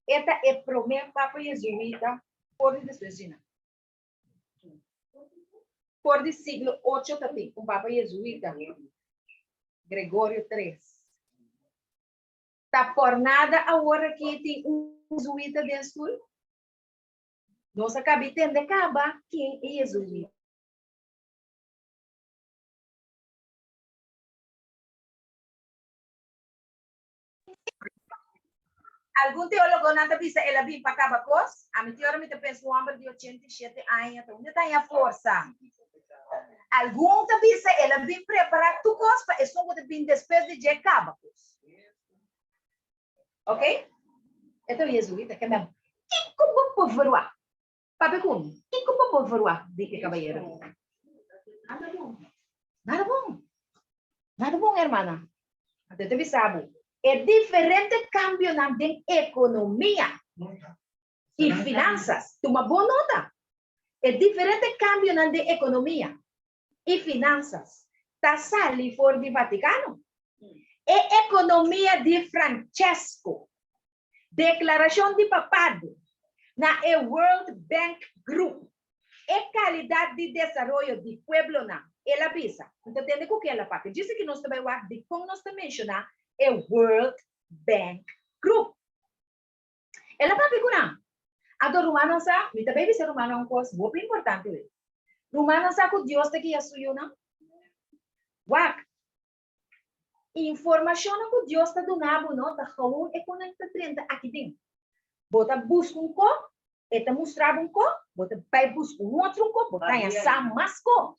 e ta e promé Papa Jesuita for di despues dje nan. For di siglo ocho ta tin un Papa Jesuita, Gregorio Tres. Ta por nada awor aki tin un Jesuita den stul? Nos a kabi tende kaba ken e Jesuita. Algun teólogonan ta bisa el a bin pa kaba kos. Ami te ora mi ta pensa un hòmber di 87 aña ta unda ta haña forsa. Algun ta bisa el a bin prepará tur kos pa esun ku ta bin despues di dje kaba kos. Ok? E ta un jesuita ke men kiko bo por verwagt? Papia ku mi, kiko bo por verwagt di e kabayero? Nada bon. Nada bon. Nada bon, hermana. Anto ta bisa bo, e diferente kambionan den ekonomia i finansas, tuma bon nota, e diferente kambionan den ekonomia i finansas ta sali for di Vatikano. E ekonomia di Francesco Deklarashon di Papado na e World Bank Group, E kalidat di desaroyo di pueblonan, el a bisa. N ta tende ku ken el a papia. Djis aki nos ta bai wak dikon nos ta menshoná e World Bank Group. El a papia ku nan. Anto rumannan sa, mi ta bai bisa rumannan un kos hopi importante wei. Rumannan sa ku Dios ta guia su yunan? Wak, Informashonnan ku Dios ta duna bo no ta gewoon e ku nan ta drenta aki den. Bo ta buska un ko, e ta mustra bo un ko, bo ta bai buska un otro un ko, bo ta haña sa mas ko.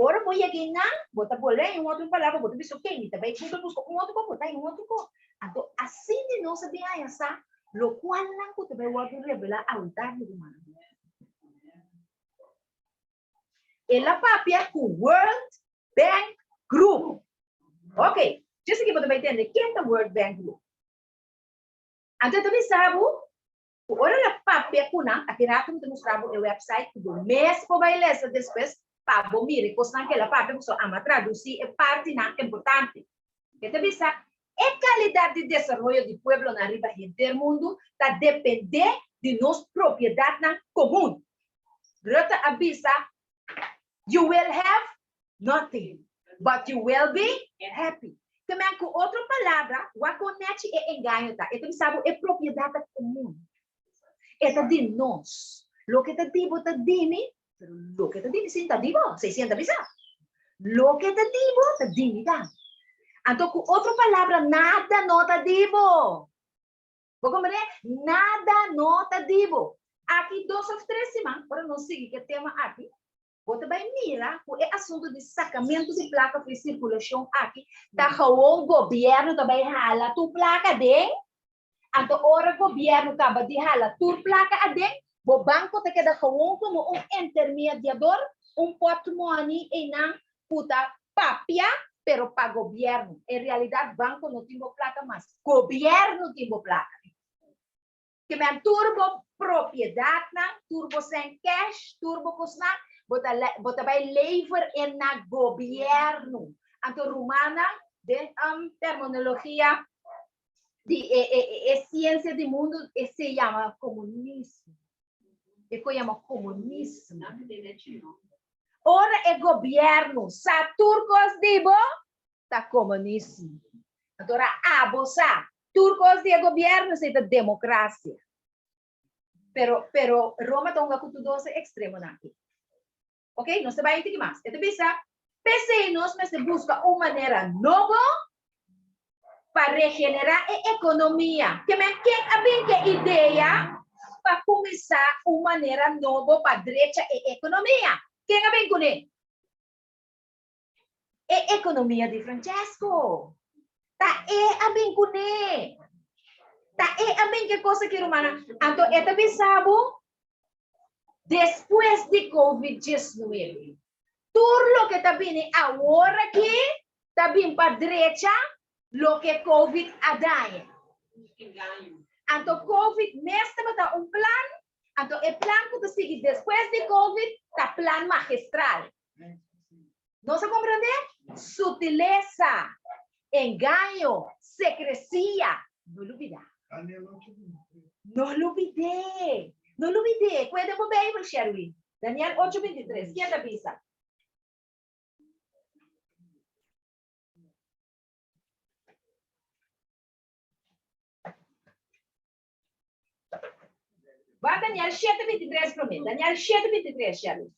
Ora bo yega einan, bo ta bolbe haña un otro palabra, bo ta bisa ok, mi ta bai Google buska un otro ko, bo ta haña un otro ko. Anto asina nos a bin haña sa lokualnan ku ta bai wòrdu revelá awe tardi, rumannan. El a papia ku World Bank Group. Ok, dje sigui bo ta bai tende ken ta World Bank Group. Anto e ta bisa bo ku ora el a papia ku nan, aki rato mi ta mustra bo e website ku bo mes por bai lesa despues pa bo mira e kosnan ku el a papia pasobra amo a tradusí e partinan importante. E ta bisa, E kalidat di desaroyo di pueblonan riba henter mundu ta dependé di nos propiedatnan komun. Rutte a bisa, You will have nothing, but you will be happy. Te men ku otro palabra, wak kon nechi e engaño ta. E ta bisa bo e propiedat ta komun. E ta di nos. Loke ta di bo ta di mi, pero loke ta di mi sin ta di bo. Esei sienta bisa. Loke ta di bo ta di mi tambe. Anto ku otro palabra, nada no ta di bo. Bo comprende? Nada no ta di bo. Aki dos of tres siman, ora nos sigui ku e tema aki, bo ta bai mira ku e asuntu di sakamentu di plaka for e sirkulashon aki ta gewoon gobièrnu ta bai hala tur plaka aden. Anto ora gobièrnu kaba di hala tur plaka aden, bo banko ta keda gewoon komo un intermediador, un pòtmòni einan ku ta papia pero pa gobierno. En realidad banco no tin bo placa mas, gobierno tin bo placa. Ke men tur bo propiedadnan, tur bo sen cash, tur bo cosnan, bo ta bo ta bay lever en na gobierno. Anto rumannan, den um terminologia di e e e ciencia di mundo, esey yama comunismo. E ko yama komunismo. Ora e gobièrnu sa tur kos di bo, ta komunismo. Anto ora abo sa tur kos di e gobièrnu, esei ta demokrasia. Pero, pero Roma ta hunga ku tur dos e ekstremonan aki. Ok, nos ta bai un tiki mas. E ta bisa, P'esei nos mester buska un manera nobo. Pa regenerá e ekonomia. Ke men ken a bin ke idea pa kuminsá un manera nobo pa drecha e ekonomia? Ken a bin kuné? E ekonomia di Francesco. Ta e a bin kuné. Ta e a bin ke kos aki rumannan. Anto e ta bisa bo despues di covid diesnuebe tur loke ta bini awor aki ta bin pa drecha loke covid a daña. Anto covid mes tabata un plan, anto e plan ku ta sigui despues di covid ta plan magistral. Nos a komprendé? Sutilesa, engaño, sekresia. No lubidá. No lubidé. No lubidé. Kue den bo Beibel, Sherwin. Daniel ocho bintitres. Kien ta bisa? Ba Daniel shete bintitres promé. Daniel shete bintitres, Sherwin.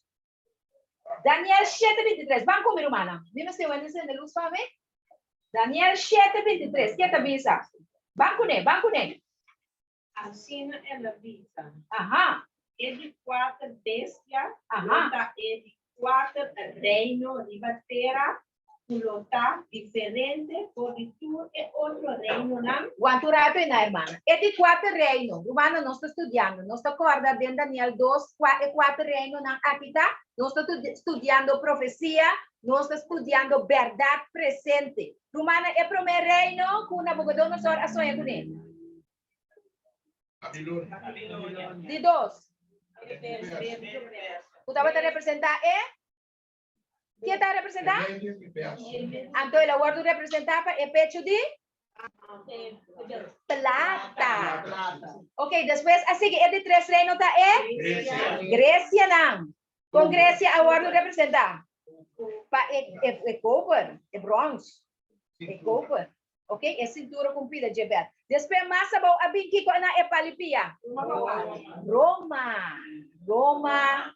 Daniel shete bintitres. Ban ku mi, rumannan. Mi mester wende sende lus pa mi. Daniel shete bintitres. Ke ta bisa? Ban kuné, ban kuné.
Asina el a bisa.
Aha.
E di kuater bestia
Aha.
lo ta e di kuater reino riba tera ku lo ta diferente for di tur e otro reinonan.
Wak un rato einan, hermana. E di kuater reino. Rumannan, nos ta studiando. Nos ta kòrda den Daniel dos kua e kuater reinonan aki ta. Nos ta studiando profesia. Nos ta studiando bèrdat presente. Rumannan, e promé reino ku Nabukodonosor a soña kuné.
Babilonia.
Di dos. Ku tabata representá e? Kie ta representá? Anto el a wòrdu representá pa e pechu di plata. Ok, despues a sigui e di tres reino ta e Gresianan. Kon Gresia a wòrdu representá? Pa e e koper, e bròns, e koper. Ok, e sintura ku un pida dje bèt. Despues mas abou a bin kiko na e palipia? Roma. Roma.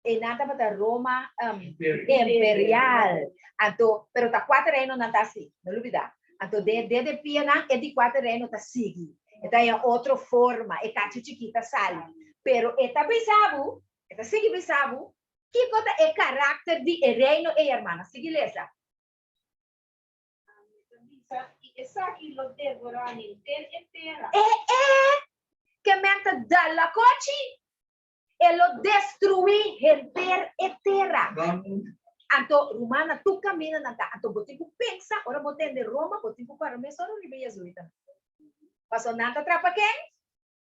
Einan tabata Roma imperial. Anto, pero ta kuater reinonan ta asi, no lubida. Anto den e dede pianan e di kuater reino ta sigui. E ta haña otro forma, e kachi chikí ta sali. Pero e ta bisa bo, e ta sigui bisa bo, kiko ta e karakter di e reino ei, hermana. Sigui lesa.
E ta bisa, I esaki lo devorá henter e tera.
E e ke men ta dal la kochi. E lo destruí henter e tera. Anto, rumannan, tur kaminda nan ta. Anto bo tin ku pensa, ora bo tende Roma, bo tin ku kòrda mesora riba e jezuitanan. Pasobra nan ta trapa ken?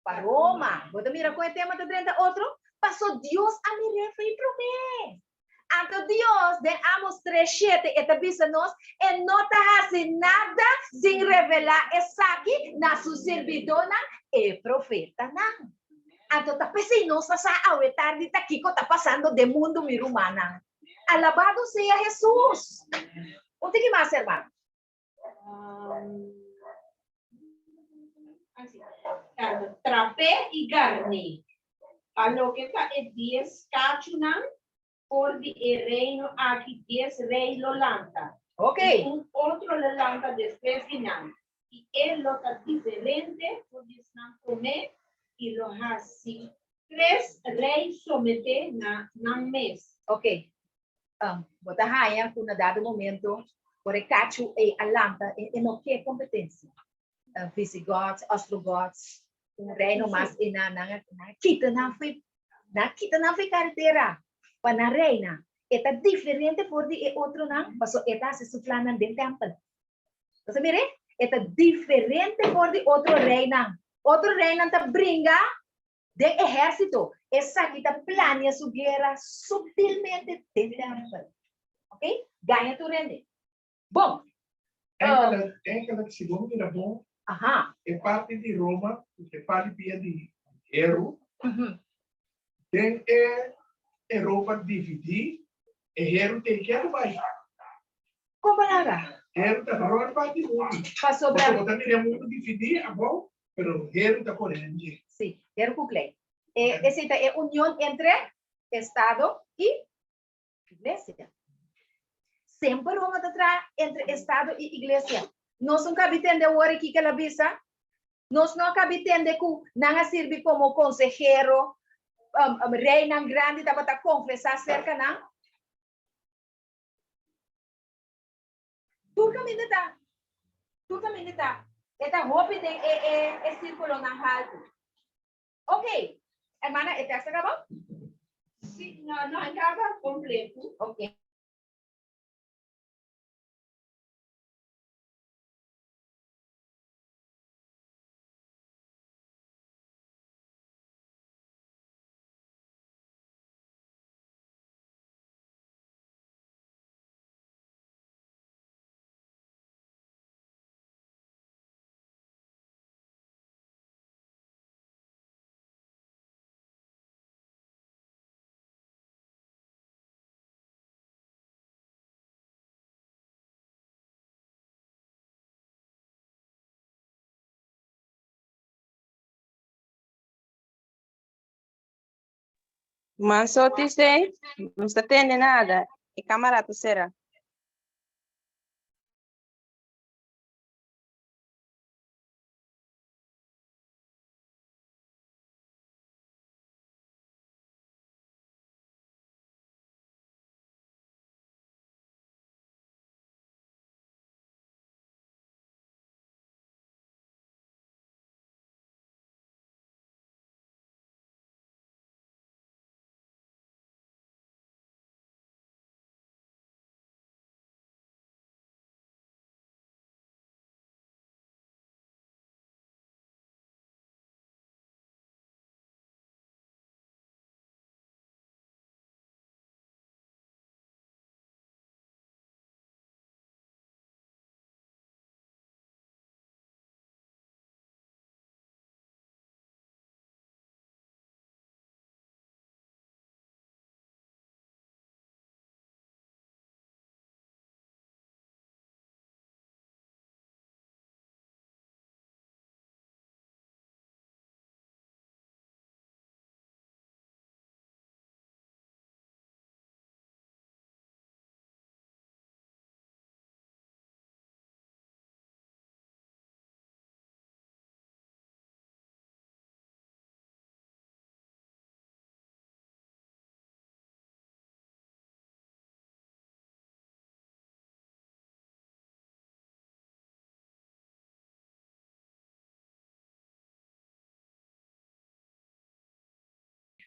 Pa Roma. Bo ta mira kon e tema ta drenta otro? Pasobra Dios a mir'é fei promé. Anto Dios, den Amos tres shete, e ta bisa nos, e no ta hasi nada sin revelá esaki na su sirbidónan, e profetanan. Anto ta p'esei nos ta sa awe tardi ta kiko ta pasando den mundu, mi rumannan. Alabado sea Hesus! Un tiki mas, hermano.
Trapé i garné. Pa loke ta e dies kachunan, for di e reino aki dies rei lo lanta.
Ok.
I un otro lo lanta despues di nan, i e lo ta diferente for di esnan promé, i lo hasi tres rei someté na nan mes.
Ok. Bo ta haña ku na dado momento por e kachu ei a lanta e no ke kompetensia. Visigoths, Ostrogoths, un reino mas ei nan nan a kita nan fo'i nan a kita nan fo'i karetera pa nan reina. E ta diferente for di e otronan pasobra e ta hasi su plannan den tèmpel. Bo ta mira? E ta diferente for di otro reinan. Otro reinan ta bringa Den ehérsito, esaki ta plania su guera subtilmente den tèmpel. Ok? Gaña tur hende. Bon.
Enkele, enkele, si bo mira bon,
Aha.
e parti di Roma ku e parti pia di heru, den e Europa dividí, e heru te kier bai.
Kon palabra?
Heru ta rònt parti mundu.
Pasobra.
Pasobra bo ta mira e mundu dividí abou, Pero heru ta kore den dje.
Sí, heru ku klei. E, esei ta e union entre Estado i Iglesia. Semper Roma ta traha entre Estado i Iglesia. Nos no kabi tende awor aki ke el a bisa? Nos no a kabi tende ku nan a sirbi komo konsehero, reinan grandi tabata konfesá serka nan? Tur kaminda ta, tur kaminda ta, e ta hopi den e e e sirkulonan haltu. Ok, hermana, e tekst a kaba?
Sí, no, no a kaba kompletu.
Ok.
Manso dice, no está tende nada. E cámara ta cera.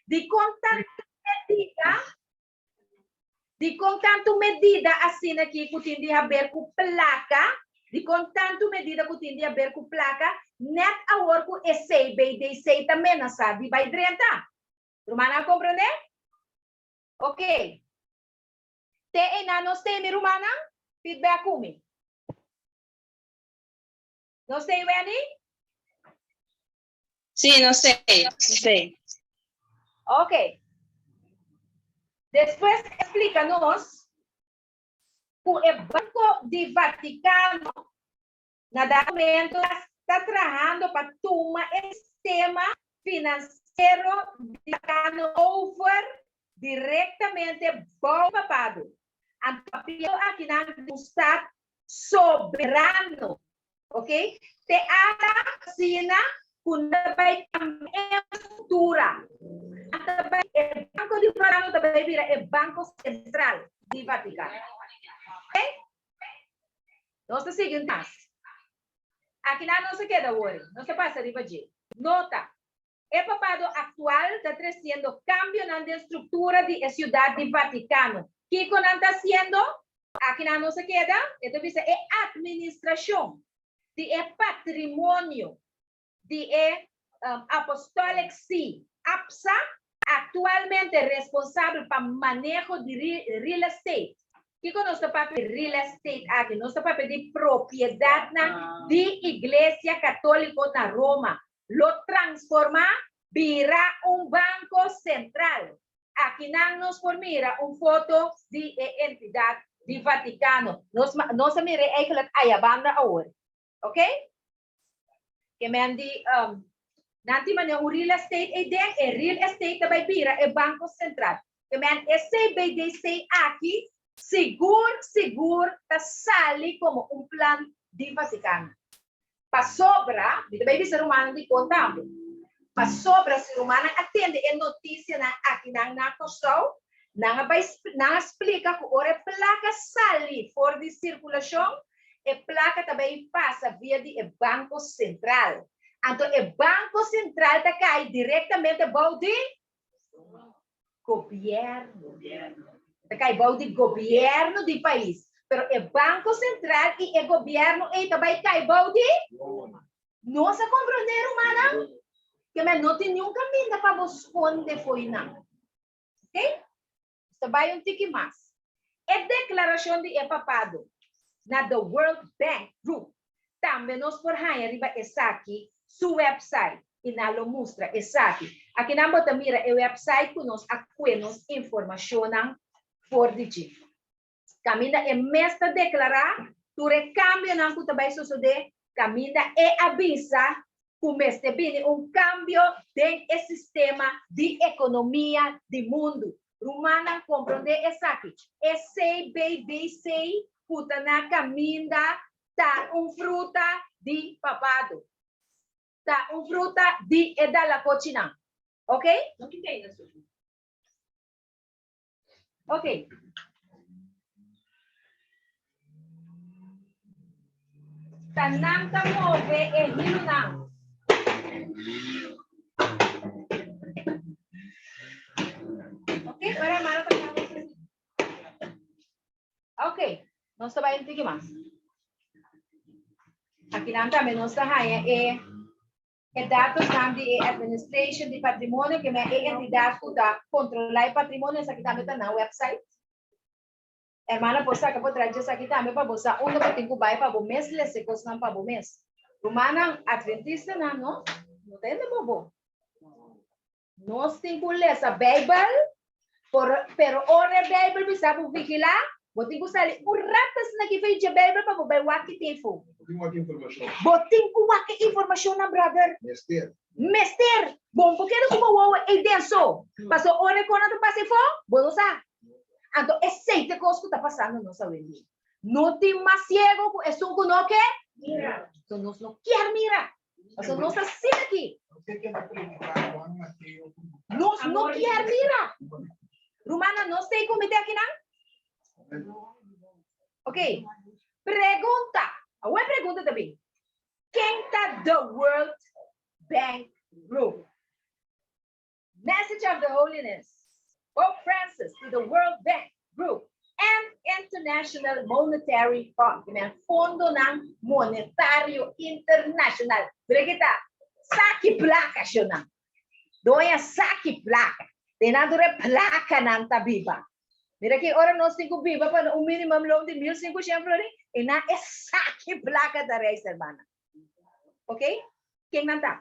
Dikon tantu medida? Dikon tantu medida asina aki ku tin di haber ku plaka? Dikon tantu medida ku tin di haber ku plaka nèt awor ku e CBDC ta menasá di bai drenta? Rumannan a komprendé? Oké. Te einan nos tei mi rumannan? Feedback ku mi. Nos tei Wendy?
Sí, no sé, sí.
Ok. Despues explica nos cu e Banco di Vaticano na dado momento ta trahando pa tuma e sistema financiero di Vaticano over directamente bou papado. Anto papia akinan di un stad soberano. Ok? Te ata asina ku nan ta bai kambia e struktura. Nan ta bai, e Banko di Vatikano ta bai bira e Banko Sentral di Vatikano. Ok? Nos ta sigui un mas. Akinan nos a keda wori. Nos ta pasa riba dje. Nota, E papado aktual ta tresiendo kambionan den struktura di e Siudat di Vatikano. Kiko nan ta hasiendo? Akinan nos a keda, e ta bisa e atministrashon di e patrimonio di e Apostolic See, APSA, aktualmente responsabel pa maneho di real estate. Kiko nos ta papia di real estate aki? Nos ta papia di propiedatnan di Iglesia Katoliko na Roma. Lo transformá bira un banko sentral. Akinan nos por mira un foto di e entidat di Vatikano. Nos nos a mir'é eigenlijk aya banda awor. Ok? Ke men di nan tin manera un real estate ei den, e real estate ta bai bira e banko sentral. Ke men e CBDC aki sigur sigur ta sali komo un plan. di Vaticano. Pasobra, mi ta bai bisa rumannan di kon tambe, pasobra si rumannan a tende e notisianan akinan na Kòrsou, nan a bai nan a splika ku ora e plaka sali for di sirkulashon, e plaka ta bai pasa via di e Banko Sentral. Anto e Banko Sentral ta kai direktamente bou di Gobièrnu. Ta kai bou di gobièrnu di pais. Pero e Banko Sentral i e gobièrnu ei ta bai kai bou di? Nos a komprondé, rumannan? Ke men no tin niun kaminda pa bo skonde fo'i nan. Ok? Nos ta bai un tiki mas. E deklarashon di e papado na The World Bank Group tambe nos por haña riba esaki su website i nan lo mustra esaki. Akinan bo ta mira e website ku nos a kue nos informashonnan for di dje. Kaminda e mes ta deklará tur e kambionan ku ta bai sosodé, kaminda e a bisa ku mester bini un kambio den e sistema di ekonomia di mundu. Rumannan komprondé esaki. E CBDC ku ta na kaminda ta un fruta di papado. Ta un fruta di e dalakochinan. Ok? Ok. Ta nan ta move e hilunan. Ok, ora hermano ta Ok, nos ta bai un tiki mas. Aki nan tambe nos ta haña e E datosnan di e Administration di Patrimonio, ke men e entidat ku ta kontrolá e patrimonio, esaki tambe ta nan website. Hermana por saka por traha esaki tambe pa bo sa unda bo tin ku bai pa bo mes lesa e kosnan pa bo mes. Rumannan Adventistanan no, no ta hende bobo. Nos tin ku lesa Beibel, por, pero ora e Beibel bisa bo vigilá, bo tin ku sali un rato asina aki for dje Beibel pa bo bai wak ki tin afó.
Bo tin wak informashon.
Bo tin ku wak e informashonnan, brother.
Mester.
Mester. Bo no por keda ku bo wowo ei den so. Pasobra ora e kosnan ta pasa afó, bo no sa. Anto esei ta e kos ku ta pasando nos awendia. No tin mas siego ku esun ku no ke mira. So nos no kier mira. Pasobra nos ta asina aki. Nos no kier mira. Rumannan, nos ta e comité akinan? Ok. Pregunta. Awor e pregunta ta bin. Ken ta The World Bank Group? Message of the Holiness, Pope Francis to the World Bank Group and International Monetary Fund, ki men Fondonan Monetario Internacional. Mira ki ta saki plaka shonnan. Doña saki plaka. Den nan tur e plakanan ta biba. Mira ki ora nos tin ku biba pa un minimum loan di 1500 florin, e nan e saki plaka ta reis, hermana. Ok? Ken nan ta?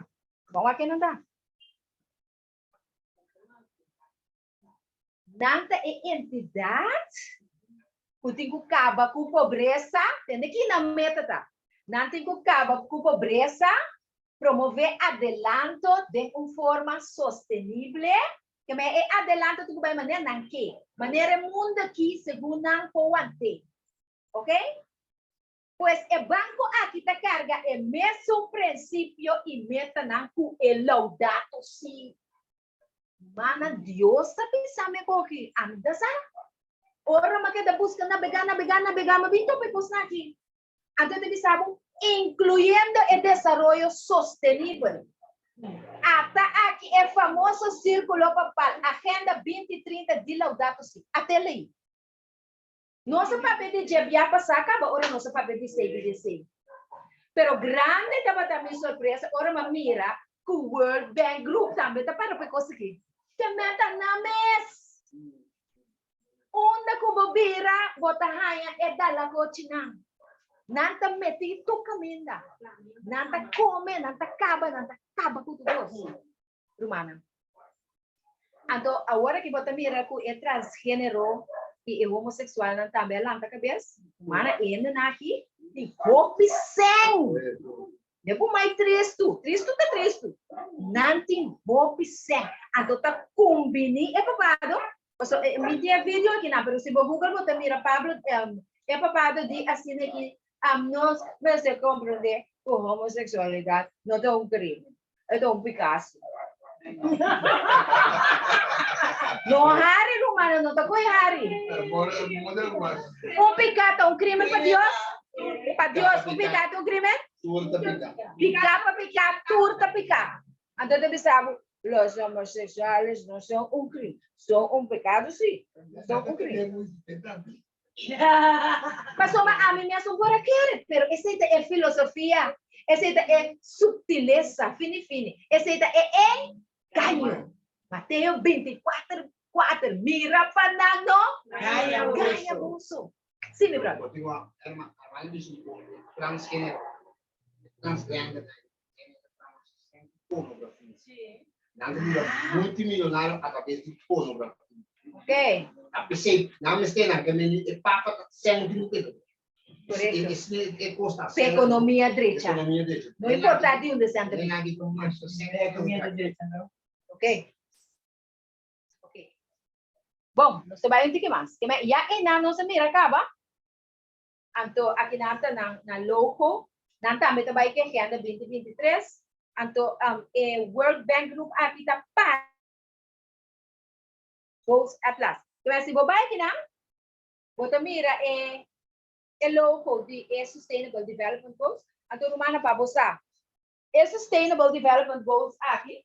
Bon wak ken nan ta? Nan ta e entidat ku tin ku kaba ku pobresa, tende ki nan meta ta? Nan tin ku kaba ku pobresa, promové adelanto den un forma sostenible, ke men e adelanto tin ku bai manera nan ke, manera e mundu aki segun nan por want'é. Ok? Pues e banko aki ta karga e mesun prinsipio i metanan ku e Laudato Si. Mana Dios ta bisa mi koki, ami ta sa. Ora mi a keda buska nabegá, nabegá, nabegá, mi a bin topa e kosnan aki. Anto e ta bisa bo, inkluyendo e desaroyo sostenibel. Ata aki e famoso sírkulo papal, Agenda 2030 di Laudato Si. Ata e lei. Nos a papia di dje bia pasá kaba ora nos a papia di CBDC. Pero grande tabata mi sorpresa ora mi a mira ku World Bank Group tambe ta para pa e kos aki. Te meta nan mes! Unda ku bo bira bo ta haña e dalakochinan. Nan ta metí tur kaminda. Nan ta kome, nan ta kaba, nan ta kaba ku tur kos. Rumannan. Anto awor aki bo ta mira ku e transgenero i e homoseksualnan tambe a lanta kabes. Mana e hendenan aki tin hopi sèn. Ne ku mai tristu, tristu ta tristu. Nan tin hopi sèn. Anto ta kumbiní e papado, pasobra mi tin e video akinan, pero si bo google bo ta mira Pablo, e papado di asina aki. Nos mester komprondé ku homoseksualidat no ta un krimen, e ta un pikaso. No hari, rumannan, no ta koe hari. Un piká ta un krimen pa Dios? Pa Dios, un piká ta un krimen? Piká pa piká, tur ta piká. Anto ta bisa bo, los homosexuales no son un krimen, son un pekado sí, no son un krimen. Pasobra ami mes un por a kere, pero esei ta e filosofia, esei ta e subtilesa fini fini, esei ta e engaño. Mateo 24, 4, mira pa nan no gaña boso. Sí, mi brother.
Bo tin un hermano bisa mi con transgenero, transgender, pornografia. Nan ta bira multimillonario a través di pornografia.
Ok.
A pesey, nan mester nan ke meni e papa ta sèn di loke ta.
Correcto.
E e kosta.
Pe economia drecha.
Economia drecha.
No importa di unda sèn ta
bini. Nan ki ta sèn.
Economia drecha, no?
Ok. Ok. Bon, nos ta bai un tiki mas. Ke men ya einan nos a mira kaba. Anto akinan ta nan nan logo. Nan tambe ta bai ku e agenda 2023. Anto e World Bank Group aki ta pa Goals Atlas. Ke si bo bai akinan, bo ta mira e e logo di e Sustainable Development Goals. Anto rumannan pa bo sa, e Sustainable Development Goals aki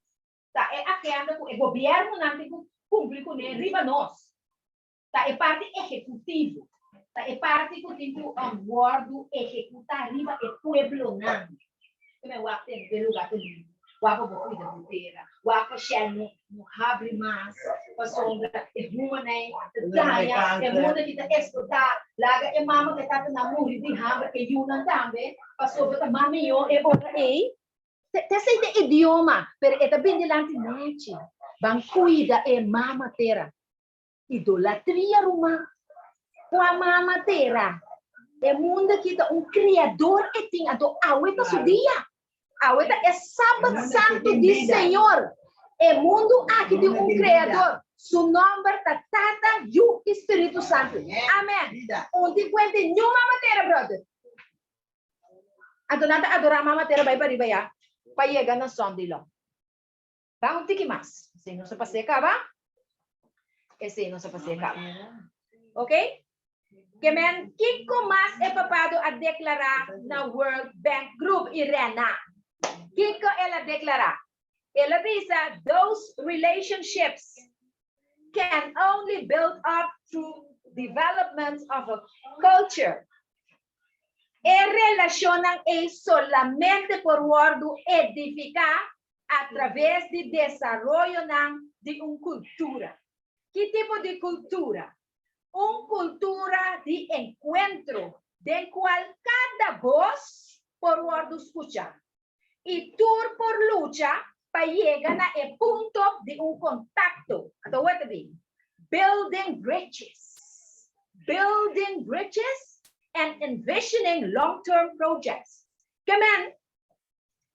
ta e agenda ku e gobièrnunan tin ku kumpli kuné riba nos. Ta e parti ehekutivo. Ta e parti ku tin ku wòrdu ehekutá riba e pueblonan. Ke men wak tene den lugá ta limpio, wak pa bo kuida bo tera, wak pa shell no no habri mas, pasobra e humannan ta daña, e mundu aki ta eksplotá, laga e mama ku e tatanan muri di hamber, e yunan tambe, pasobra ta mas mihó e ora ei. Ta esei ta idioma, pero e ta bin dilanti nechi. Ban kuida e mama tera. Idolatria ruman. Kua mama tera? E mundo aki ta un kriador e tin, anto awe ta su dia. Awe ta e sabat santu di Señor. E mundu aki tin un kreador. Su nòmber ta Tata, Yu i Spiritu Santu. Amen. Un tin kuenta di niun mama tera, brother. Anto nan ta adorá mama tera bai pariba ya pa yega na Sunday law. Ban un tiki mas. Esei nos a pas'é kaba. Esei nos a pas'é kaba. Ok? Ke men, kiko mas e papado a deklará na World Bank Group, Irena? Kiko el a deklará? El a bisa, Those relationships can only build up through development of a culture. E relashonnan ei solamente por wòrdu edifiká a traves di desaroyonan di un kultura. Ki tipo di kultura? Un kultura di enkuentro den kual kada bos por wòrdu skuchá i tur por lucha pa yega na e punto di un kontakto. Anto wou ta bin? Building bridges. Building bridges and envisioning long-term projects. Ke men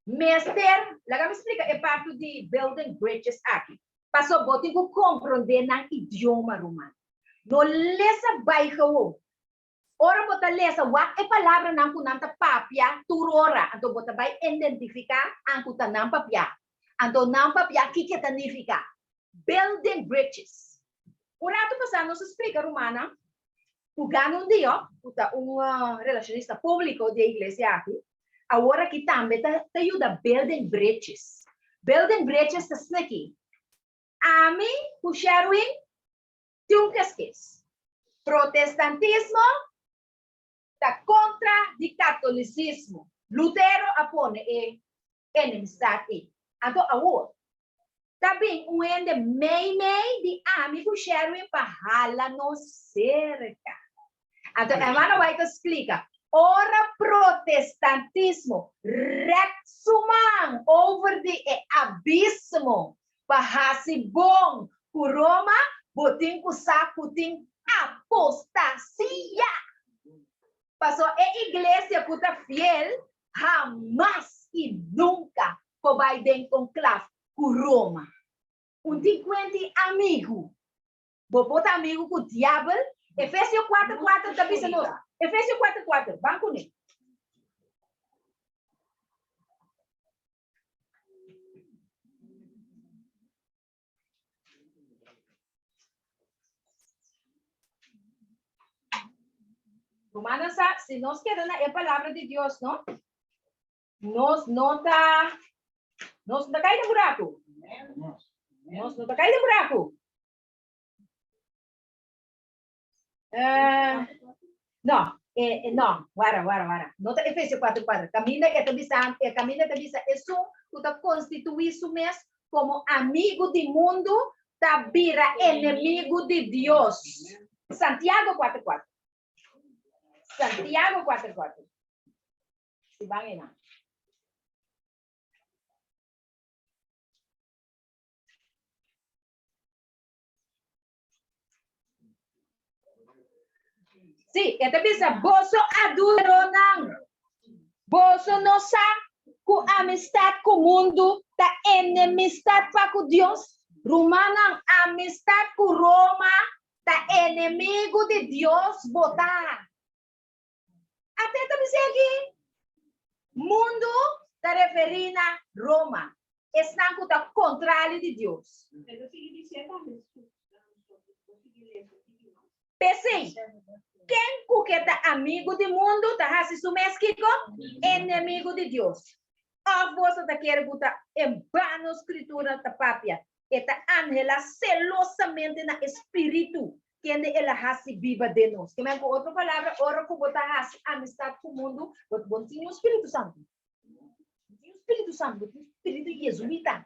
mester, laga mi splika e parti di building bridges aki. Paso bo tin ku komprondé nan idioma, ruman. No lesa bai gewoon. Ora bo ta lesa, wak e palabranan ku nan ta papia tur ora, anto bo ta bai identifiká an ku ta nan papiá. Anto nan papiá kiko e ta nifiká? Building bridges. Un ratu pasá nos a splika rumannan ku gana un dia, ku ta un relashonista públiko di e iglesia aki, awor aki tambe ta ta yuda building bridges. Building bridges ta sneki. Ami ku Sherwin Tin un keskes. Protestantismo ta kontra di katolisismo. Lutero a pone e enemistad ei. Anto awor, ta bin un hende meimei di ami ku Sherwin pa hala nos serka. Anto Hermano White ta splika, Ora protestantismo rèk su man over di e abismo Pa hasi bon ku Roma, bo tin ku sa ku tin apostasia. Paso e iglesia ku ta fiel hamas i nunka por bai den konklaf ku Roma. Un tin kuenti amigu. Bo por ta amigu ku diabel? Efesio kuater kuater ta bisa nos. Efesio kuater kuater, ban kuné. Rumannan sa, si nos keda na e palabra di Dios, no? Nos no ta, nos no ta kai den buraku. Nos no ta kai den buraku. Eh, no, eh, eh, no, wara, wara, wara. No ta Efesio 4, 4. Kaminda e ta bisa, e kaminda ta bisa esun ku ta konstituí su mes komo amigu di mundu ta bira enemigu di Dios. Santiago 4, 4. Santiago 4, 4. Si ban einan. Sí, e ta bisa, boso adúlteronan, boso no sa ku amistat ku mundu ta enemistat pa ku Dios? Rumannan, amistat ku Roma ta enemigu di Dios bo ta. Ate ta bisa aki, mundu ta referí na Roma, esnan ku ta kontrali di Dios. P'esei, ken ku ke ta amigu di mundu ta hasi su mes kiko? Enemigu di Dios. Òf boso ta kere ku ta en bano Skritura ta papia? E ta anhelá selosamente na e Spiritu kende el a hasi biba den nos. Ke men ku otro palabra, ora ku bo ta hasi amistat ku mundu, bo bo no tin niun Spiritu Santu. Bo tin un Spiritu Santu, bo tin un spiritu yezuita.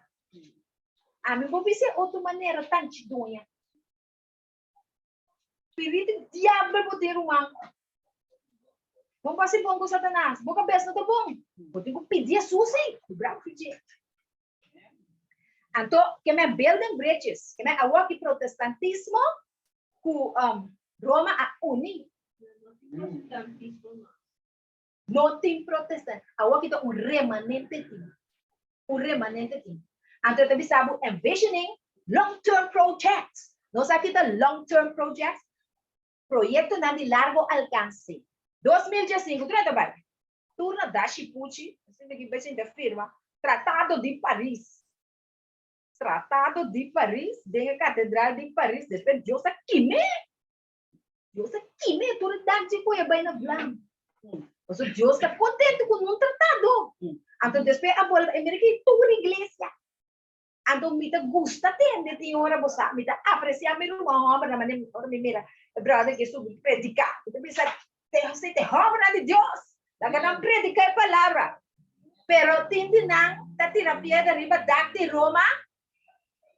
Ami bo bisa e otro manera tan chidoña. Spiritu diabel bo tin ruman. Bo pasa bon ku Satanas, bo kabes no ta bon. Bo tin ku pidi Jesus ei, bravo fidje. Anto, ke men building bridges, ke men awor ki protestantismo ku um, Roma a uni. No tin protestant. Awor ki ta un remanente tin. Un remanente tin. Anto ta bisa bo envisioning long term projects. Nos aki ta long term projects. Proyectonan di largo alcance. 2015, tur ta bai. Tur na dashi puchi, asina ki bai sinta firma Tratado di Paris. Tratado di Paris den e Catedral di Paris. Despues Dios a kime. Dios a kime tur e danchi ku e bai na vlam. Pasobra Dios ta contento ku nun tratado. Anto despues a bolbe, e mira ki tur iglesia. Anto mi ta gusta tende tin ora bo sa, mi ta aprecia mi ruman hombernan manera ora mi mira e brother ke subi predica, mi ta bisa te si te hombernan di Dios, laga nan predica e palabra. Pero tin di nan ta tira piedra riba dak di Roma,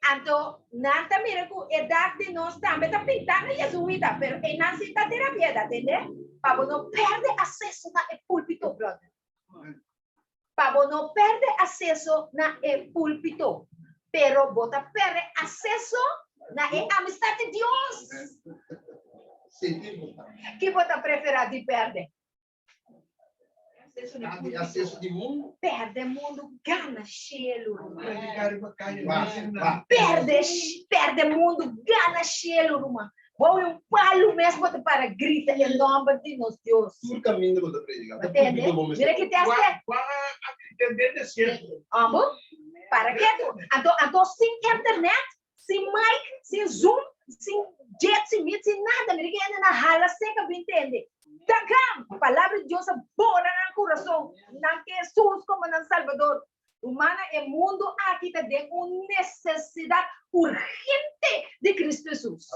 anto nan ta mira ku e dak di nos tambe ta pinta na Jesuita, pero einan si ta tira piedra, tende? Pa bo no perde aseso na e pulpito, brother. Pa bo no perde aseso na e pulpito, pero bo ta perde aseso na e amistad di Dios. Ki bo ta prefera di perde? Perde mundu, gana shelu, ruman. Perde, perde mundu, gana shelu, ruman. Bou e un palu mes bo ta para grita e nomber di nos Dios.
Tur kaminda bo ta prediká.
Bo tende? Mira ki te hace.
Juan a grita den desierto.
Amo? Para ketu. Anto, anto sin internet, sin mic, sin zoom, sin jet, sin meet, sin nada. Mira ki hende na hala seka bin tende. Takam! Palabra di Dios a bora nan kurason. Nan ke Jesus komo nan Salbador. Rumannan, e mundu aki ta den un nesesidat urgente di Kristu Hesus.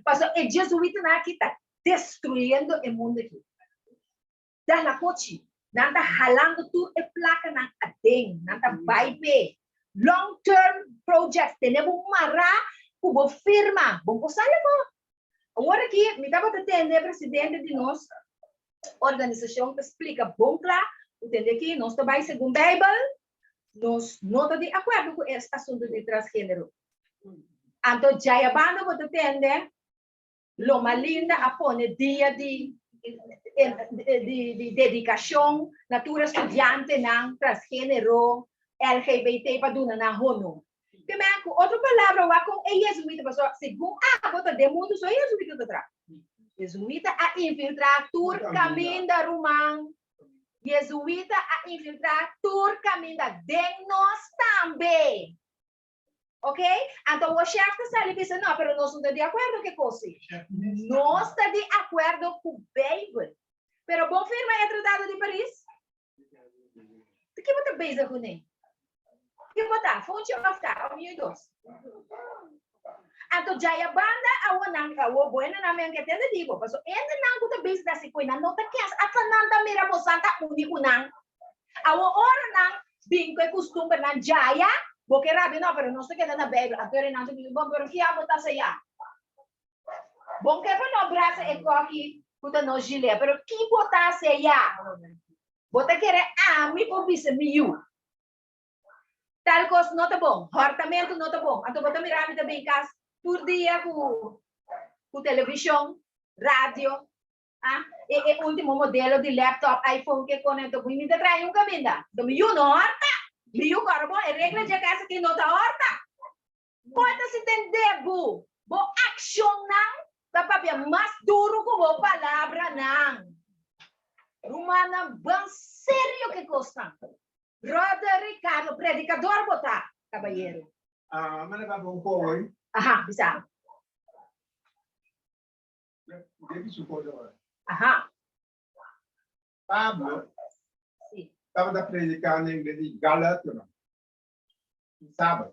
Pasobra e jesuitanan aki ta destruyendo e mundu aki. Dala kochi, nan ta halando tur e plakanan aden, nan ta bai p'e. Long term projects, tene bo mará ku bo firma, bo por sali afó. Awor aki mi tabata tende e presidente di nos organisashon ta splika bon kla ku tende aki nos ta bai segun Beibel, nos no ta di akuerdo ku e asuntu di transgenero. Anto djayabanda bo ta tende Loma Linda a pone dia di di dedikashon na tur e studiantenan transgenero, LGBT pa duna nan honor. Ke men ku otro palabra wak kon e jesuita pasobra segun abo ta den mundu so e jesuita ta traha. Jesuita a infiltra tur kaminda ruman. Jesuita a infiltra tur kaminda den nos tambe. Ok? Anto awor shef ta sali bisa no pero nos no ta di akuerdo ku e kos ei. Nos ta di akuerdo ku Beibel. Pero bo firma e Tratado di Paris? Ta ki bo ta bezig kuné? Ki bo ta, funchi òf ta, òf niun dos? Anto djaya banda awo nan, awo bo hendenan men ke tende di bo, paso hendenan ku ta bezig ta hasi koe nan no ta kens, ata nan ta mira bo san ta uni ku nan. Awo ora nan bin ku e kustumbernan djaya, bo ke rabia no, pero nos ta keda na Beibel. Anto e nan ta bisa, bon, pero ki abo ta hasi ya? Bon ke pa no brasa e koki ku ta nos gilea, pero ki bo ta hasi ya? Bo ta kere ami por bisa mi yu tal kos no ta bon, hòrtamentu no ta bon. Anto bo ta mira mi ta bin kas tur dia ku ku televishon, radio, ah, e e último modelo di laptop, iPhone ke kone, anto mi ta trae un kaminda. Anto mi yu no hòrta, mi yu kòrda bon e regla dje kas aki no ta hòrta. Bo ta sintendé bo? Bo akshonnan ta papia mas duru ku bo palabranan. Rumannan, ban serio ku e kosnan. Brother Ricardo, predikador bo ta, kabayero.
Ah, manda papia un kooi.
Aha, bisa.
Debi su kooi ora.
Aha.
Pablo tabata predika na iglesia di Galationan. Sabat.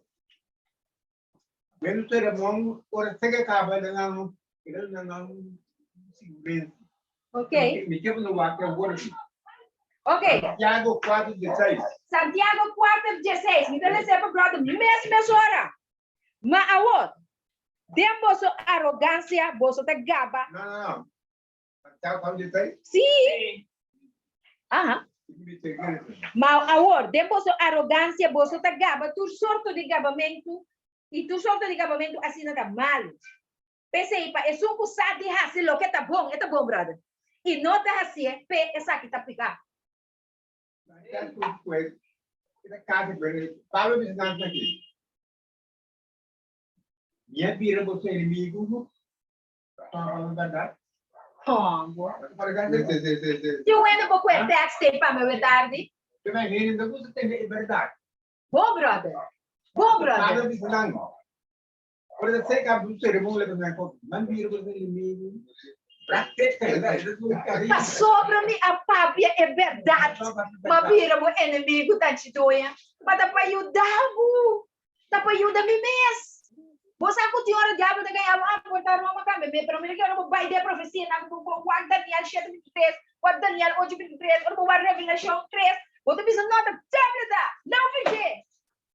Menu sermon ora sega kaba na nan ila na nan sigurensi.
Ok.
Mi ke no wak e wordi.
Ok.
Santiago 4:16.
Santiago 4:16. Mi ta lesa pa brother mes mes ora. Ma awor, den boso arogansia boso ta gaba.
No, no, no. Santiago 4:16?
Sí. Aha. Ma awor, den boso arogansia boso ta gaba tur sorto di gabamentu, i tur sorto di gabamentu asina ta malu. P'esei, pa esun ku sa di hasi loke ta bon, e ta bon, brother, i no ta hasié, p'e esaki ta piká.
Pablo bisa nan aki, Mi a bira boso enemigu
Kombo. Ti un hende bo kue tekst ei pa mi awe tardi? Bon brother. Bon brother. Pasobra mi a papia e bèrdat, m'a bira bo enemigu tanchitoya. Ma ta pa yuda bo. Ta pa yuda mi mes. Bo sa ku tin ora diablo ta gaña bo, ah, bo ta Roma tambe me, pero mira ki ora bo bai den profesianan, bo bo wak Daniel shete bintitres, wak Daniel ocho bintitres, ora bo wak Revelashon tres, bo ta bisa, no, ta diablo ta, no fij'é.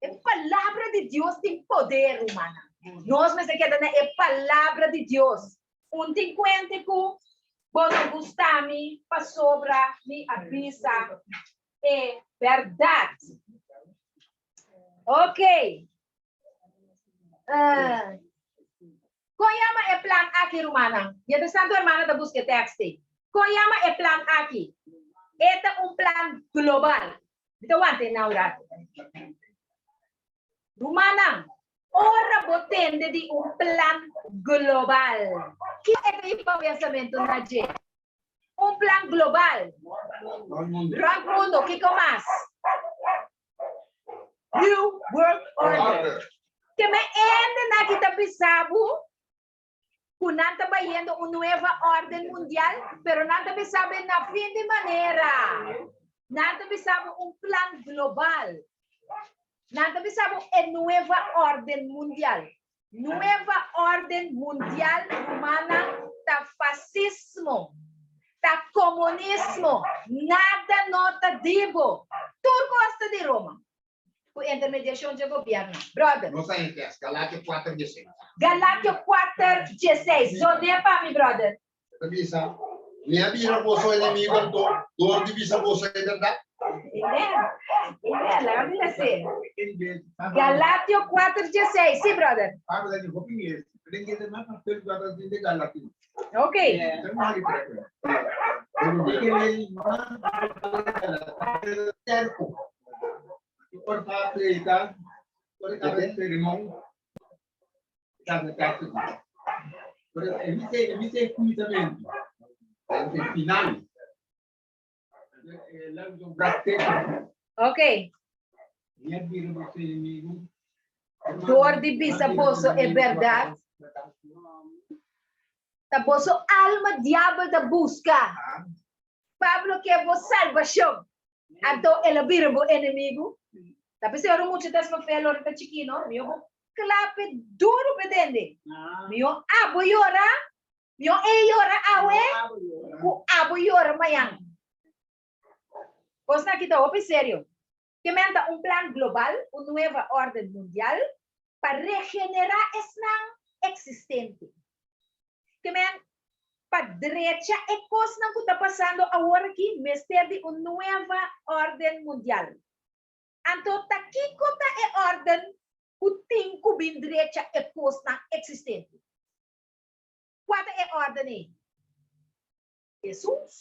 E palabra di Dios tin poder, rumannan. Nos mester keda na e palabra di Dios. Un tin kuente ku bo no gusta mi pasobra mi a bisa e bèrdat. Ok. Uh, kon yama e plan aki, rumannan? Mientras tanto, hermana ta buska e tekst ei. Kon yama e plan aki? E ta un plan global. Mi ta wanta e na un rato. Rumannan, ora bo tende di un plan global, kiko e ta hiba pensamentu na dje? Un plan global. Rònt mundu, kiko mas? New World Order. Ke men hendenan ki ta bisa bo ku nan ta bayendo un nueva orden mundial, pero nan ta bisa bo na fin di manera. Nan ta bisa bo un plan global. Nan ta bisa bo e nueva orden mundial. Nueva orden mundial rumannan ta fasismo, ta komunismo, nada no ta di bo. Tur kos ta di Roma, ku intermediashon dje gobièrnu. Brother.
Nos a henter Galatio kuater dieseis.
Galatio kuater dieseis. Zon'é pa mi, brother.
E ta bisa, Mi a bira boso enemigo anto dor di bisa boso e bèrdat?
Amen. Amen. Laga mi lese. Galatio kuater dieseis. Sí, brother. Ok. Ok. Dor di bisa boso e bèrdat, ta boso alma diabel ta buska. Pablo ke bo salbashon. Anto el a bira bo enemigu. Ta p'esei ora mucha ta sfafel ora ta chikí no, mihó bo klape duru p'e dende. Mihó abo yora, mihó e yora awe ku abo yora mañan. Kosnan aki ta hopi serio. Ke men ta un plan global, un nueva orden mundial, pa regenerá esnan eksistente. Ke men pa drecha e kosnan ku ta pasando awor aki mester di un nueva orden mundial. Anto ta kiko ta e orden ku tin ku bin drecha e kosnan eksistente? Kua ta e orden ei? Hesus,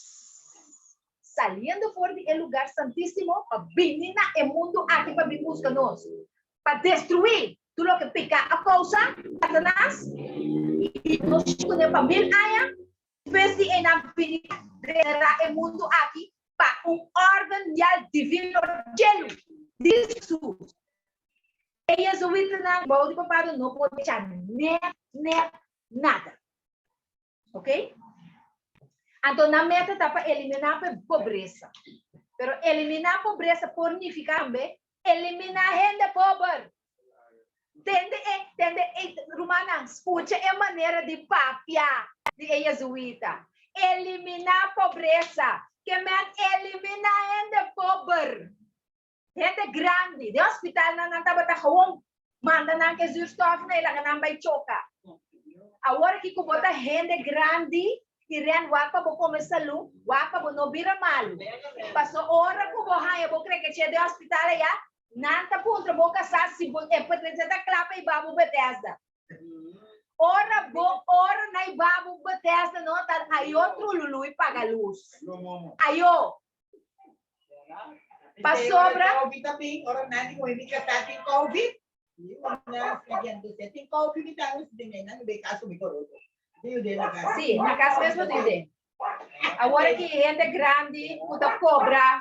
saliendo for di e lugar santísimo pa bini na e mundu aki pa bin buska nos, pa destruí tur loke piká a kousa, Satanas, i nos kuné pa mil aña, despues di einan bini regenerá e mundu aki pa un órden mundial divino djelu di Hesus. E jesuitanan bou di papado no por echa nèt nèt nada. Ok? Anto nan meta ta pa eliminá pe pobresa. Pero eliminá pobresa por nifiká tambe eliminá hende pober. Tende e, tende e, rumannan, skucha e manera di papia di e jezuita. Eliminá pobresa, ke men eliminá hende pober. Hende grandi, den hospitalnan nan tabata gewoon manda nan ke zuurstof na i laga nan bai choka. Awor aki ku bo ta hende grandi i ren wak pa bo kome salu, wak pa bo no bira malu. Paso ora ku bo haña bo krekeche den hospital aya, nan ta puntra bo kasá si bo e se ta kla pa hiba bo Bethesda. Ora bo ora na hiba bo Bethesda no ta ayo trululu i paga lus. Ayo. Pasobra.
Covid ta bin, ora nan di muhé mi kasá tin Covid, mi una siguiente se tin Covid mi ta di mi nan be kaso mi koroto. Di yude na kas.
Sí, na kas mes bo ta yude. Awor aki hende grandi ku ta kobra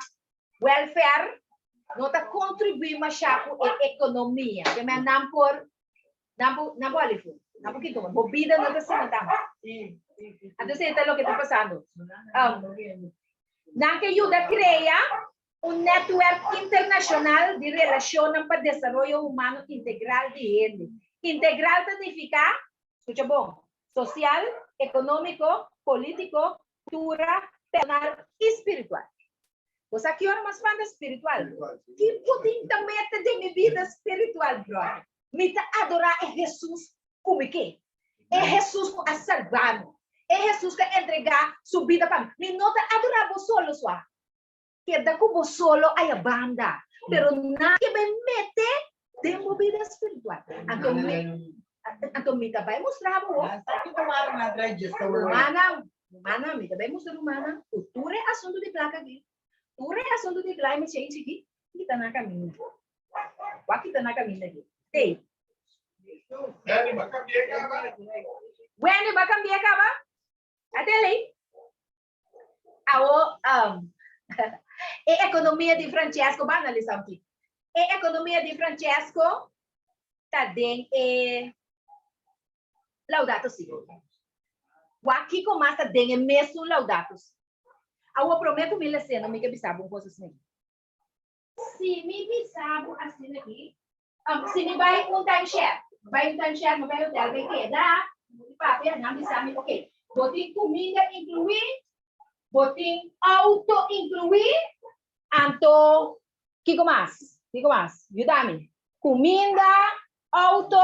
welfare no ta kontribuí mashá ku e ekonomia. Ke men nan por nan por nan por alifu, nan por kita bo bida no ta sima tantu. Entonces e ta loke ta pasando. Um, Nan ke yuda krea un netwerk internashonal di relashonnan pa desaroyo humano integral di hende. Integral ta nifiká, skucha bon, sosial, ekonómiko, polítiko, kultura, personal i spiritual. Bo sa ki ora mas fanda spiritual? Ki bo tin ta mete den mi bida spiritual, bròder? Mi ta adorá e Hesus ku mi ke. E Hesus ku a salba mi. E Hesus ku a entregá su bida pa mi. Mi no ta adorá bo solo sua. Keda ku bo solo aya banda. Pero nan ke bai mete den bo bida spiritual. Anto mi, anto mi ta bai mustra bo. Rumannan, rumannan, mi ta bai mustra rumannan ku tur e asuntu di plaka aki, tur e asuntu di climate change aki, kita na kaminda. Wak kita na kaminda aki. Tei.
Wendy, ba cambié caba?
Wendy, ba cambié caba? Atele. Awo, um, e economia di Francesco, ba analisá un tiki. E economia di Francesco ta den e Laudato Si. Wak kiko mas ta den e mesun Laudato Si. Awo, promé ku mi les'é, no mi ke bisa bo un kos asina. Si mi bisa bo asina aki, um, si mi bai un timeshare, mi bai un timeshare, mi bai hotel, bai keda, mi papia, nan bisa mi, ok, bo tin kuminda inkluí, bo tin auto inkluí, anto kiko mas? Kiko mas? Yuda mi. Kuminda, auto,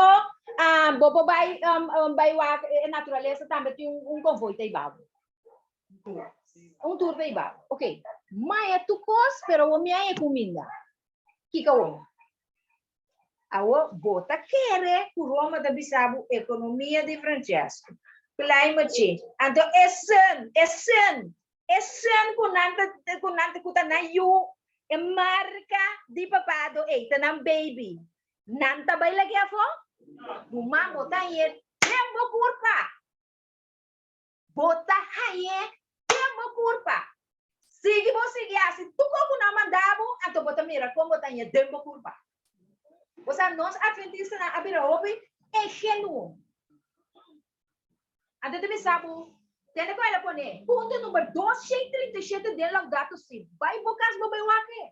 um, bo por bai, um, um, bai wak e naturalesa tambe tin un, un konvoi ta hiba bo. Un tur ta iba. Ok. Maya tu kos, pero wo mi a e kuminda. Kiko wo? Awo, bo ta kere ku Roma ta bisa bo ekonomia di Francesco, climate change. Anto e sun, e sun, e sun ku nan ta, ku nan ta, ku ta nan yu, e marka di papado ei, ta nan baby. Nan ta bai lag'é afó? Ruman, bo ta hañ'é den bo kurpa. Bo ta hañ'é den bo kurpa. Sigui bo sigui hasi tur kos ku nan manda bo, anto bo ta mira kon bo ta hañ'é den bo kurpa. Bo sa, nos atventistanan a bira hopi ingenuo. Anto ta bisa bo, Tende ku el a pone punto number 237 den Laudato Si. Bai bo kas bo bai wak e.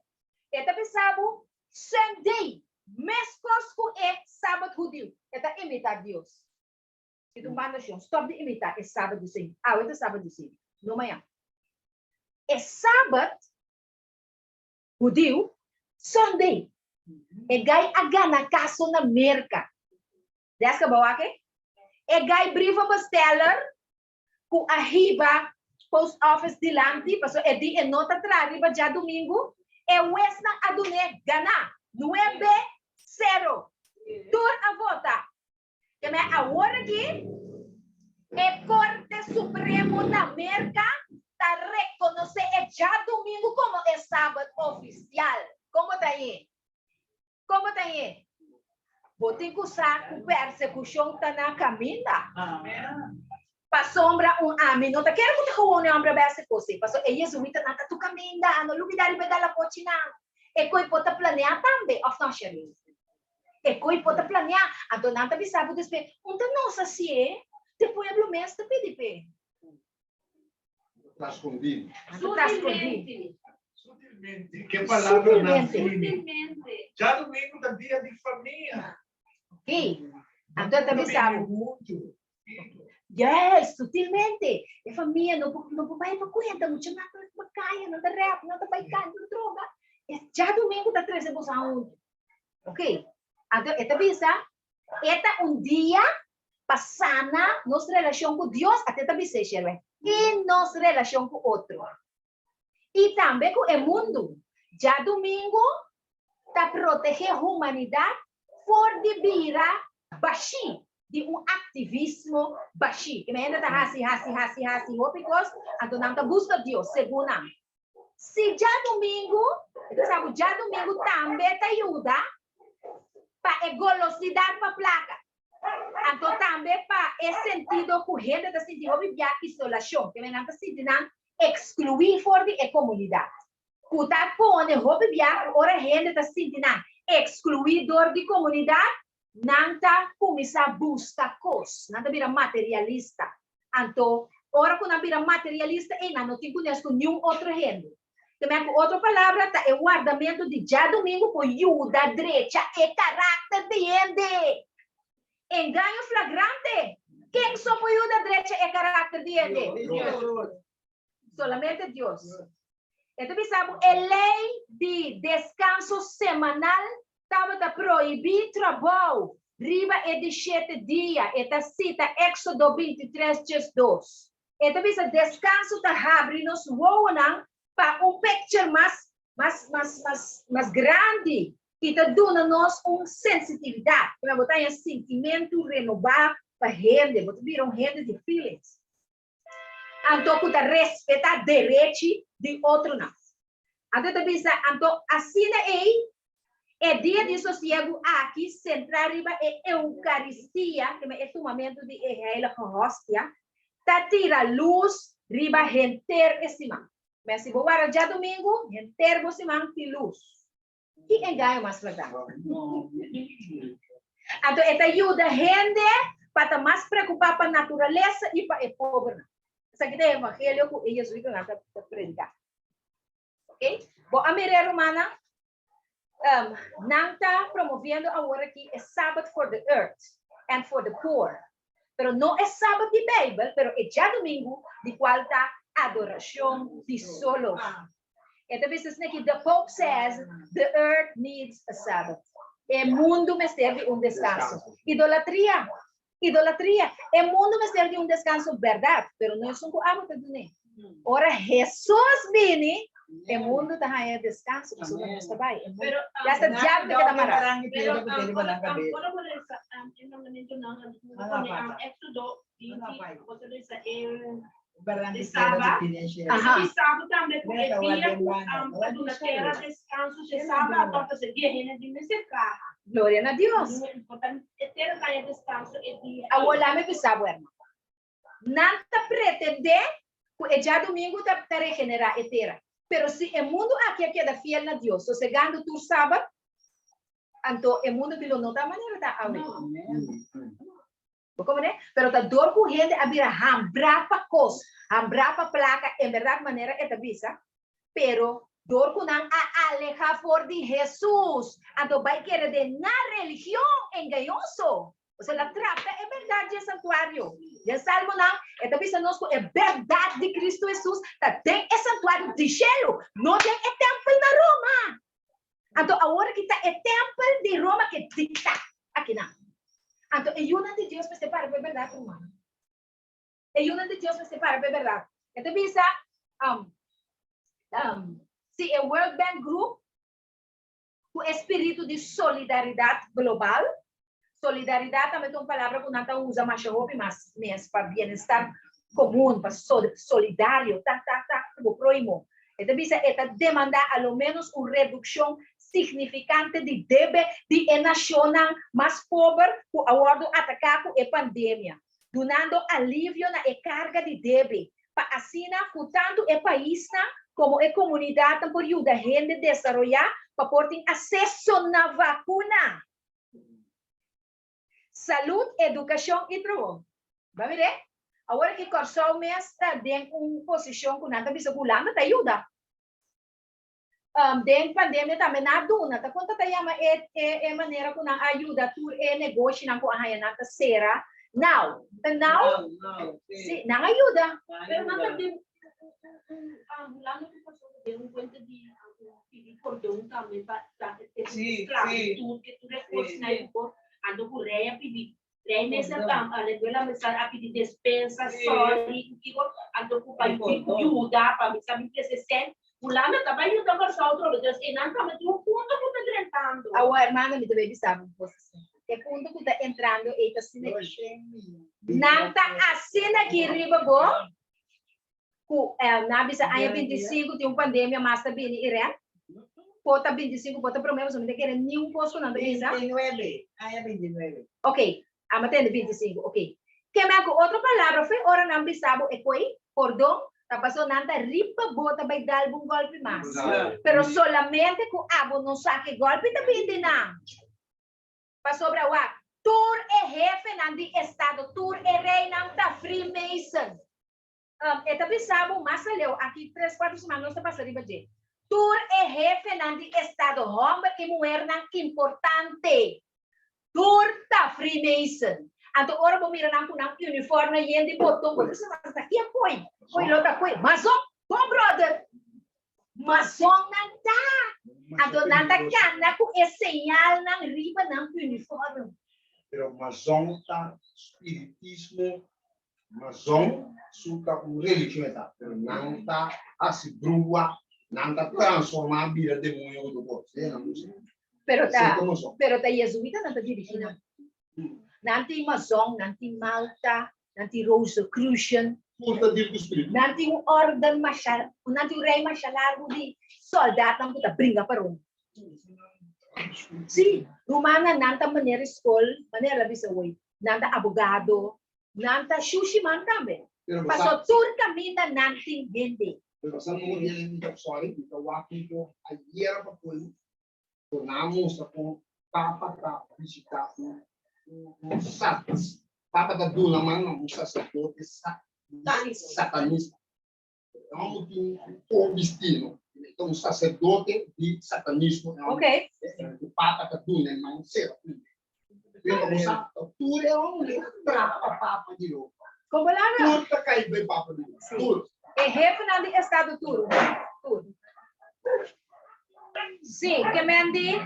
E ta bisa bo Sunday, meskos ku e Sabat hudiu. E ta imitá Dios. Si ta un bandashon, stòp di imitá e Sabat di Señor. Awe ta Sabat di Señor, no mañan. E Sabat hudiu, Sunday. E gai a gana kaso na Merka. Deska bo wak e? E gai brievenbesteller ku a hiba post office dilanti, pasobra e di e no ta traha riba djadumingu, e wesnan a dun'é ganá, nuebe, sero. Tur a vota. Keme awor aki e Korte Supremo na Merka ta rekonosé e djadumingu komo e sabat ofisial. Kon bo ta hañ'é? Kon bo ta hañ'é? Bo tin ku sa ku persekushon ta na kaminda. Pasobra un ami no ta kere ku ta gewoon e hòmber a bèsè kos ei, pasobra e jezuitanan ta tur kaminda, no lubidá riba e dalakochinan. E koi por ta planeá tambe, òf no, Sherlyn? E koi por ta planeá. Anto nan ta bisa bo despues, Un ta nos hasié, te pueblo mes ta pidi p'e.
Ta skondí.
Ta skondí.
Sutilmente. Ke palabranan fini. Djadumingu ta dia di famia.
Ok. Anto e ta bisa bo. Yes, sutilmente. E famia no por no por bai pa kuenta, muchanan ta pa kaya, nan ta rap, nan ta bai kaya, nan ta droga. E djadumingu ta trese boso huntu. Ok. Anto e ta bisa, e ta un dia pa sana nos relashon ku Dios, ate ta bis'é, Sherwin, i nos relashon ku otro. I tambe ku e mundu. Djadumingu ta protegé humanidat for di bira bashí, di un aktivismo bashí. Keme hende ta hasi, hasi, hasi, hasi hopi kos, anto nan ta buska Dios, segun nan. Si djadumingu, e ta sa ku djadumingu tambe ta yuda pa e golosidat pa plaka. Anto tambe pa e sentido ku hende ta sinti hopi bia isolashon, keme nan ta sinti nan ekskluí for di e komunidat. Ku ta pone hopi bia ku ora hende ta sinti nan ekskluí dor di komunidat, nan ta kuminsá buska kos, nan ta bira materialista. Anto, ora ku nan bira materialista ei, nan no tin kunes ku niun otro hende. Keme ku otro palabra, ta e wardamentu di djadumingu por yuda drecha e karakter di hende. Engaño flagrante! Ken so por yuda drecha e karakter di hende? Solamente Dios. E ta bisa bo e lei di deskanso semanal tabata prohibí trabou riba e di shete dia. E ta sita Éksodo 23 diesdos. E ta bisa deskanso ta habri nos wowonan pa un picture mas mas mas mas mas grandi i ta duna nos un sensitividat. Bo ta haña sintimentu renobá pa hende. Bo ta bira un hende di feelings. Anto ku ta respetá derechi di otronan. Anto e ta bisa, Anto asina ei, e dia di sosiegu aki sentrá riba e Eukaristia, kema e tumamentu di e Heilige Hostia, ta tira lus riba henter e siman. Mester si bo wara djadumingu, henter bo siman tin lus. Ki engaño mas flagrante! Anto e ta yuda hende pa ta mas preokupá pa naturalesa i pa e pobernan. Esaki ta e evangelio ku e jesuitanan ta prediká. Ok? Bo a mira e rumannan? Um, nan ta promoviendo awor aki e Sabbath for the earth and for the poor. Pero no e Sabbath di Bijbel, pero e djadumingu di kual ta adorashon di solo. E ta bisa esaki, The Pope says the earth needs a Sabbath. E mundu mester di un deskanso. Idolatria! Idolatria! E mundu mester di un deskanso, bèrdat, pero no esun ku abo ta dun'é. Ora Hesus bini, e mundu ta haña deskanso, pasobra nos ta bai. E mundu, ya hasta diabel ta keda mará.
Pero, ora bo lesa e mandamentunan, bo ta pone Éxodo 20, bo ta lesa e Di Saba, i Saba tambe ku e dia ku a duna tera deskanso dje Saba a tòg ta ser dia hende di mester traha.
Gloria na Dios.
E tera ta haña deskanso e dia ei.
Awor lami bisa bo, hermano. Nan ta pretendé ku e djadumingu ta ta regenerá e tera. Pero si e mundu aki a keda fiel na Dios, sosegando tur Sabat, anto e mundu aki lo no ta manera ta awe. Bo komprendé? Pero ta dor ku hende a bira hambrá pa kos, hambrá pa plaka, en bèrdat manera e ta bisa, pero dor ku nan a alehá for di Hesus, anto bai kere den nan religion engañoso. Osea, el a trata e bèrdat dje santuario. Den Salmonan, e ta bisa nos ku e bèrdat di Kristu Hesus ta den e santuario di shelu, no den e tèmpel na Roma. Anto awor aki ta e tèmpel di Roma ke diktá akinan. Anto e yunan di Dios mester para pa e bèrdat, rumannan. E yunan di Dios mester para pa e bèrdat. E ta bisa, si e World Bank Group ku e spiritu di solidaridat global, solidaridat tambe ta un palabra ku nan ta usa masha hopi mas mes pa bienestar komun, pa solidario, ta ta ta ku bo próhimo. E ta bisa e ta demandá a lo ménos un redukshon signifikante di debe di e nashonnan mas pober ku a wòrdu ataká ku e pandemia, dunando alivio na e karga di debe, pa asina ku tantu e paisnan komo e komunidatnan por yuda hende desaroyá pa por tin aseso na vakuna. Salud, edukashon i trabou. Ba mir'é? Awor aki Kòrsou mes ta den un posishon ku nan ta bisa ku Hulanda ta yuda. Den pandemia tambe nan a duna. Ta kon ta ta yama e e manera ku nan a yuda tur e negoshinan ku a haña nan ta sera? Now. Ta now? Sí, nan a yuda.
Pero nan ta den un Hulanda ku Kòrsou ta den un kuenta di pidi pordon tambe pa esklavitud ke tur e kosnan ei ku anto ku rei a pidi rei mester tam Venezuela mester a pidi despensa sorry ku kiko anto ku pa yuda pa mi sa mi trese sèn Hulanda ta bai yuda Kòrsou atrobe dus einan tambe tin un punto ku ta drentando.
Awor hermano mi ta bai bisa bo un kos asina e punto ku ta entrando ei ta asina aki nan ta asina aki riba bo ku nan a bisa aña 25 tin un pandemia mas ta bini i rèn por ta 25 por ta promé pasobra mi ta kere niun kos ku nan ta bisa.
29, aña 29.
Ok, amo tende 25, ok. Keme ku otro palabra fo'i ora nan bisa bo e koi, pordon, ta paso nan ta riba bo ta bai dal bo un gòlpi mas. Pero solamente ku abo no sa ke gòlpi ta bini di nan. Pasobra wak, tur e hefenan di estado, tur e reinan ta Freemason. E ta bisa bo mas aleu, aki tres kuater siman nos ta pasa riba dje. Tur e hefenan di estado, hòmber i muhernan importante, tur ta Freemason. Anto ora bo mira nan ku nan uniformnan yen di boton, bo ta bisa, Mas ta ki a koi? Koi lo ta koi? Mason, bon bròder! Masonnan ta! Anto nan ta kana ku e señalnan riba nan uniform.
Pero mason ta spiritismo Mazon su ta un religion e ta, pero nan ta hasi brua, nan ta transforma bira demonio ku tur kos. Esei nan usa.
Pero ta, pero ta jesuitanan ta dirigi nan. Nan tin mazon, nan tin Malta, nan tin Rosicrucian.
Tur ta dir ku spiritu.
Nan tin un orden masha, nan tin un rei masha largu di soldatnan ku ta bringa pa Roma. Sí, rumannan nan ta manera skol, manera la bisa hoy, nan ta abogado, Nan ta shushi man tambe. Paso tur kaminda nan tin hende.
Pero sa como tiene mi ta sorry, mi ta wak un po ayera pa pul ku nan a mustra kon papa ta bishita un un sat papa ta duna man na un saserdote satanista. E homber tin un kor bisti no, e ta un saserdote di satanismo.
Ok.
Ku papa ta duna e man sera ku. Pero bo sa, tur e homber ta trapa papa di Roma.
Como la
Tur ta kai bei papa di Roma. Tur.
E hefenan di estado tur. Tur. Sí, ke men di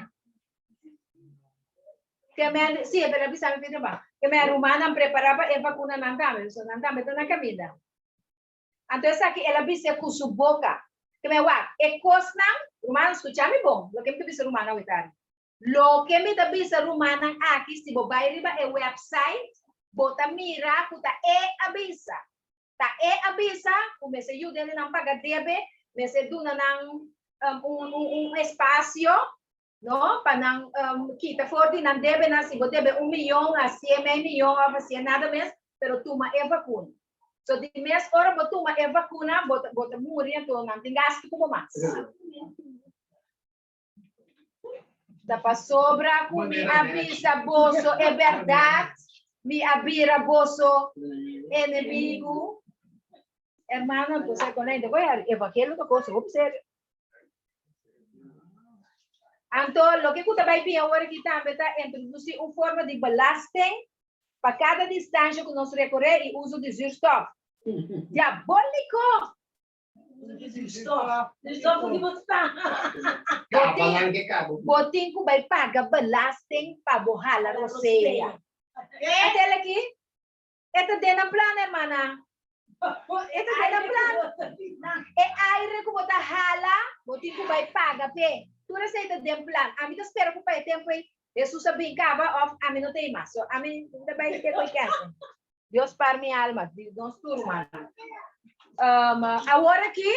Ke men, sí, e bela bisa mi pidi ba. Ke men rumannan prepara pa e vakunanan tambe, so nan tambe ta na kaminda. Anto esaki el a bis'é ku su boka. Ke men wak, e kosnan, rumannan skucha mi bon, loke mi ta bisa rumannan awitari. Loke mi ta bisa rumannan aki, si bo bai riba e website, bo ta mira ku ta e a bisa. Ta e a bisa ku mester yuda hendenan paga debe, mester duna nan un un espasio, no, pa nan kita for di nan debenan, si bo debe un miyon, hasié mei miyon òf hasié nada mes, pero tuma e vakuna. So di mes ora bo tuma e vakuna, bo ta bo ta muri anto nan tin gastu ku bo mas. Ta pasobra ku mi a bisa boso e bèrdat. Mi a bira boso enemigu. Hermano, entonces con la voy a evangelio ta cosa hopi serio. Anto, loke ku ta bai bin awor aki tambe ta introduci un forma di belasting pa kada distansha ku nos rekoré i uso di zuurstof. Diabóliko! Bo tin ku bai paga belasting pa bo hala rosea. Atel aki, e ta den nan plan, hermana. E ta den nan plan. E aire ku bo ta hala, bo tin ku bai paga p'e. Tur esei ta den plan. Ami ta spera ku pa e tempu ei, Hesus a bin kaba òf ami no ta ei mas. So, ami ta bai te ku e kènsel. Dios par mi alma, di nos tur rumannan. Um, awor aki,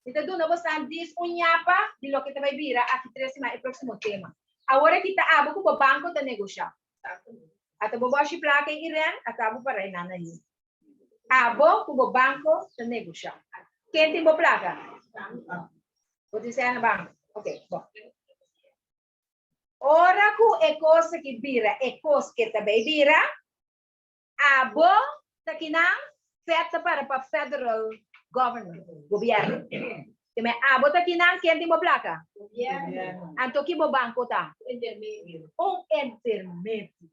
mi ta duna bosan dis un ñapa di loke ta bai bira aki tres siman e próximo tema. Awor aki ta abo ku bo banko ta negoshá. Ata bo bòshi plaka i ren, ata abo para e nana yi. Abo ku bo banko ta negoshá. Ken tin bo plaka? Bo tin sea na banko? Ok, bon. Ora ku e kos aki bira e kos ke ta bai bira, Abo ta kinan? Fed ta para pa Federal Government, Gobierno. Te men abo ta kinan? Ken tin bo plaka?
Gobierno.
Anto ki bo banco ta?
Un intermedio.
Un intermedio.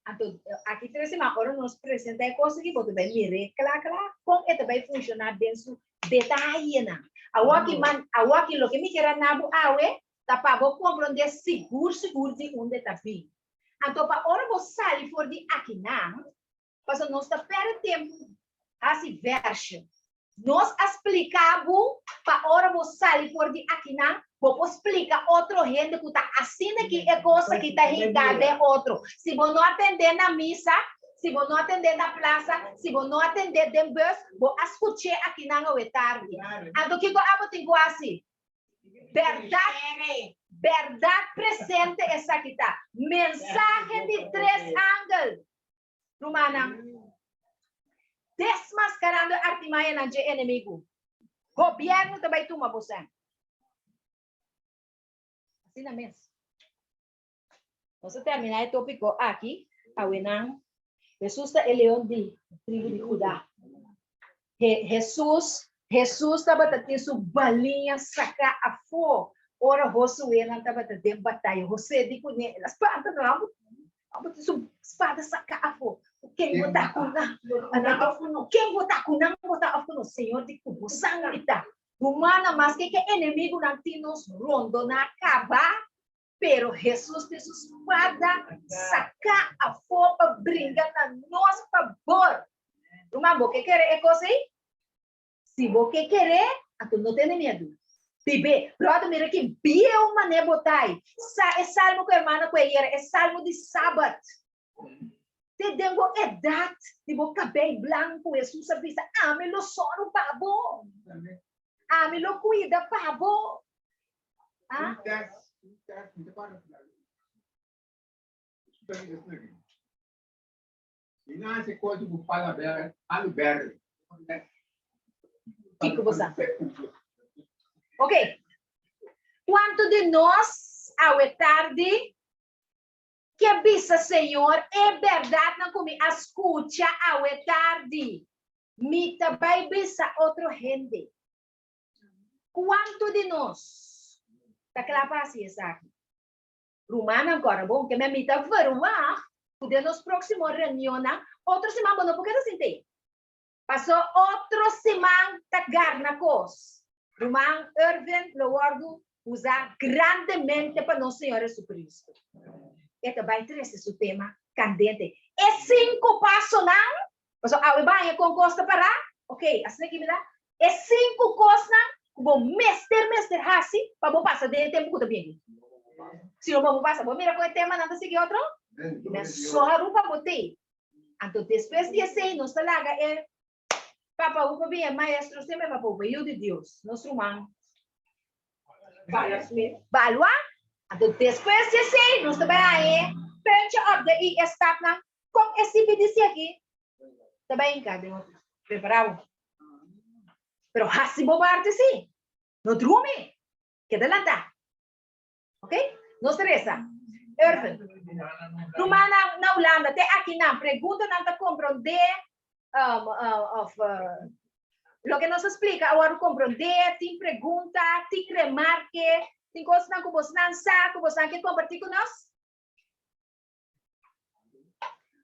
Anto aki tres siman ora nos presenta e kos aki bo ta bai mir'é kla kla kon e ta bai funshoná den su detayenan. Awor aki man awor aki loke mi kier a na bo awe ta pa bo komprondé sigur sigur di unda e ta bin. Anto pa ora bo sali for di akinan, pasobra nos ta perde tempu hasi version. Nos a splika bo pa ora bo sali for di akinan, bo por splika otro hende ku ta asina ki e kos aki ta hinká den otro. Si bo no a tendé na misa, si bo no a tendé na plasa, si bo no a tendé den bus, bo a skuch'é akinan awe tardi. Anto kiko abo tin ku hasi? Bèrdat, bèrdat presente esaki ta. Mensahe di tres angel. Rumannan, desmaskarando e artimañanan dje enemigu. Gobièrnu ta bai tuma bo sèn. Asina mes. Nos a terminá e tópiko aki awenan. Hesus ta e leon di tribu di Judá. He, Hesus, Hesus tabata tin su baliña saká afó ora Josuénan tabata den bataya. José di kuné, el a spanta nan, abo, abo tin su spada saká afó. Ku ken bo ta ku nan? Ken bo ta ku nan? Bo ta òf ku nos? Señor di ku bo sangre ta. Rumannan, maske ke enemigunan tin nos rondoná kaba, Pero Hesus tin su spada saká afó pa bringa na nos fabor. Ruman, bo ke kere e kos ei? Si bo ke kere, anto no tene miedu. Bib'é. Bròder, mira ki bieu manera bo ta ei. Sa e salmo ku hermano ku e yera, e salmo di Sabat. Te den bo edat di bo kabei blanku, Hesus a bisa, Ami lo sòru pa bo. Ami lo kuida pa bo. Ah? Kiko bo sa? Ok. Kuantu di nos awe tardi Ke bisa Señor, e bèrdatnan ku mi a skucha awe tardi, mi ta bai bisa otro hende. Kuantu di nos ta kla pa hasi esaki? Rumannan, kòrda bon ke mi ta verwagt ku den nos próksimo reunionnan, otro siman bo no por keda sin te. Pasó otro siman ta garna kos. Ruman Irvin lo wòrdu usá grandemente pa nos Señor Jesucristo. E ta bai trese su tema kandente. E sinku pasonan, paso awe baña kon kos ta pará, ok, asina ki mi ta, e sinku kosnan ku bo mester mester hasi pa bo pasa den e tempu ku ta bini. Si no bo pasa, bo mira kon e temanan ta sigui otro? Mi a sòru pa bo tei. Anto despues di esei nos ta laga e Papa Hugo bin, e maestro semper Papa Hugo, e yu di Dios, nos ruman Balua. Anto despues di esei nos ta bai haña e puntje op de i, e stapnan kon e CBDC aki ta bai hinka den otro. Prepara bo. Pero hasi bo parti si. No drumi. Keda lantá. Ok? Nos ta resa. Irvin. Rumannan na Hulanda, te akinan, preguntanan ta komprondé um, uh, of uh, loke nos a splika a wòrdu komprondé, tin pregunta, tin remarke, tin kosnan ku bosnan sa, ku bosnan ke kompartí ku nos?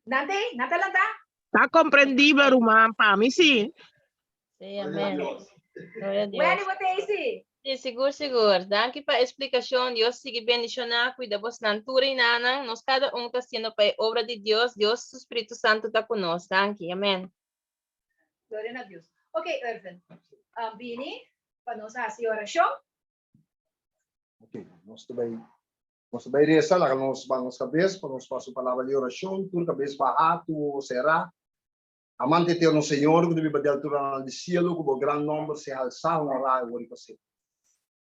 Nan te, nan ta lantá?
Ta komprendibel, ruman, pa mi sí.
Sí, amén. Gloria a Dios.
Wendy, bo te sí?
Sí, sigur, sigur. Danki pa e splikashon. Dios sigui bendishoná, kuida bosnan tur i nanan. Nos kada un ta hasiendo pa e obra di Dios. Dios su Spiritu Santu ta ku nos. Danki. Amén.
Gloria na Dios. Ok, Irvin. Um, bini pa nos hasi orashon.
Ok, nos ta bai nos ta bai resa, laga nos baha nos kabes pa nos pasa un palabra di orashon, tur kabes bahá, tur ojo será. Amante eterno Señor, ku ta biba den alturanan di sielu, ku bo gran nòmber sea alsá, honrá i wòrdu pa semper.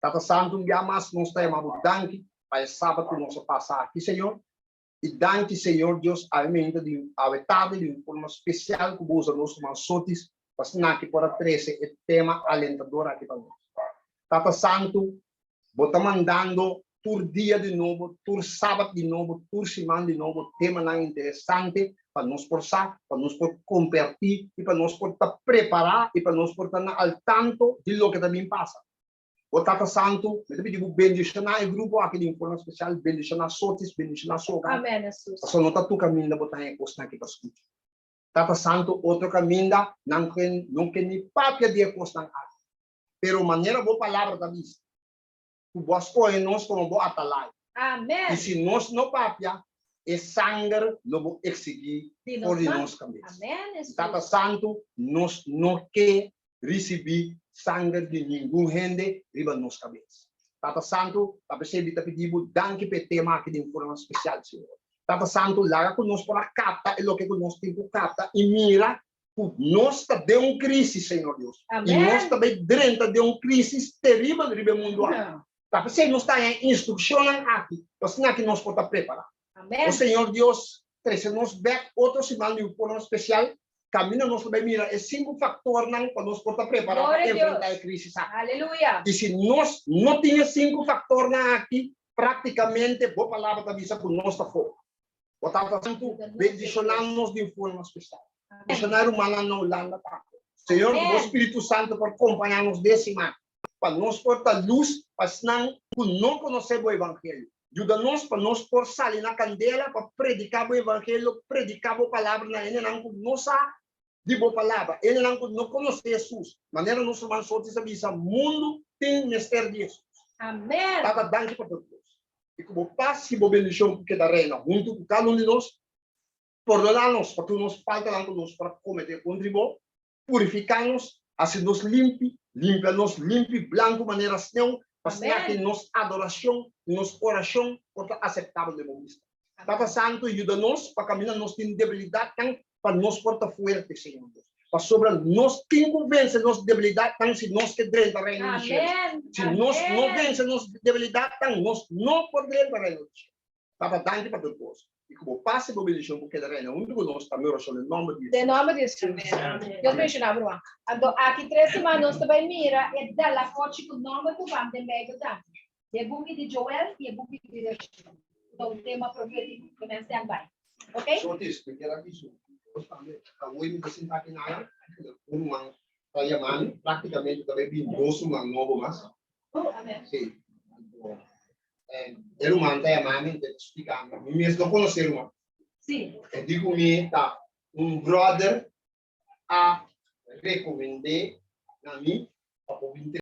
Tata Santu, un bia mas nos ta yama bo danki pa e sabat ku nos a pasa aki, Señor. I danki, Señor Dios, awe meinta di awe tardi di un forma spesial ku bo usa nos ruman Sotis pa asina aki por a trese e tema alentador aki pa nos. Tata Santu, bo ta mandando tur dia di nobo, tur sabat di nobo, tur siman di nobo temanan interesante pa nos por sa, pa nos por kompertí i pa nos por ta prepará i pa nos por ta na al tanto di loke ta bin pasa. Bo Tata Santu, mi ta pidi bo bendishoná e grupo aki di un forma spesial, bendishoná Sotis, bendishoná Soga,
Amén, Hesus.
pasobra no ta tur kaminda bo ta haña kosnan aki pa skucha. Tata Santu, otro kaminda nan ke no ke ni papia di e kosnan aki. Pero manera bo palabra ta bisa, ku bo a skohe nos komo bo atalaya.
Amén.
I si nos no papia, e sanger lo bo eksigí
Di
for
nos
di
man.
nos kabes.
Amén, Hesus.
Tata Santu, nos no ke risibí sanger di ningun hende riba nos kabes. Tata Santu, ta p'esei mi ta pidi bo danki pa e tema aki di un forma spesial, Señor. Tata Santu, laga ku nos por a kapta e loke ku nos tin ku kapta i mira ku nos ta den un krísis, Señor Dios. I nos ta bai drenta den un krísis teribel riba e mundu aki. Ta p'esei nos ta haña e instrukshonnan aki, pa asina ki nos por ta prepará. O Señor Dios, trese nos bèk otro siman di un forma spesial, kaminda nos ta bai mira e sinku faktornan pa nos por ta prepará pa enfrentá e krísis aki. I si nos no tin e sinku faktornan aki, práktikamente bo palabra ta bisa ku nos ta for. Bo Tata Santu, bendishoná nos di un forma spesial. Bendishoná e rumannan na Hulanda tambe. Señor, ku bo Spiritu Santu por kompañá nos den siman, pa nos por ta lus pa esnan ku no konosé bo evangelio. Yuda nos pa nos por sali na kandela pa prediká bo evangelio, prediká bo palabra na hendenan ku no sa di bo palabra, hendenan ku no konosé Hesus. Manera nos ruman Sotis a bisa, mundu tin mester di Hesus.
Amen.
Tata, danki pa tur kos. I ku bo pas i bo bendishon ku keda reina huntu ku kada un di nos. Pordoná nos pa tur nos faltanan ku nos por a kometé kontra bo. Purifiká nos, hasi nos limpi, limpia nos limpi blanku manera sneu, pa asina ki nos adorashon i nos orashon por ta aseptabel den bo bista. Tata Santu, yuda nos pa kaminda nos tin debilidatnan, pa nos por ta fuerte, Señor Dios. Pasobra nos tin ku vense nos debilidatnan si nos ke drenta Reino di Shelu. Si nos no vense nos debilidatnan, nos no por drenta Reino di Shelu. Tata, danki pa tur kos. I ku bo pas i bo bendishon por keda reina huntu ku nos, ta mi orashon den nòmber di
Den nòmber di Hesus. Dios bendishoná bo, ruman. Anto aki tres siman nos ta bai mira e dalakochi ku nòmber ku ban den Beibel tambe. E buki di Joel i e buki di Revelacion. Ku ta un tema profétiko. Ke men stand by. Ok?
Sotis, mi kier a bisa bos tambe, awor mi ta sinta aki naya, un ruman ta yama mi, praktikamente ta bai bin dos ruman nobo mas.
Oh, amen.
Sí. Anto, E ruman ta yama mi, ta splika mi. Mi mes no konosé e ruman.
Sí.
E di ku mi ta un brother a rekomend'é na mi pa por bin.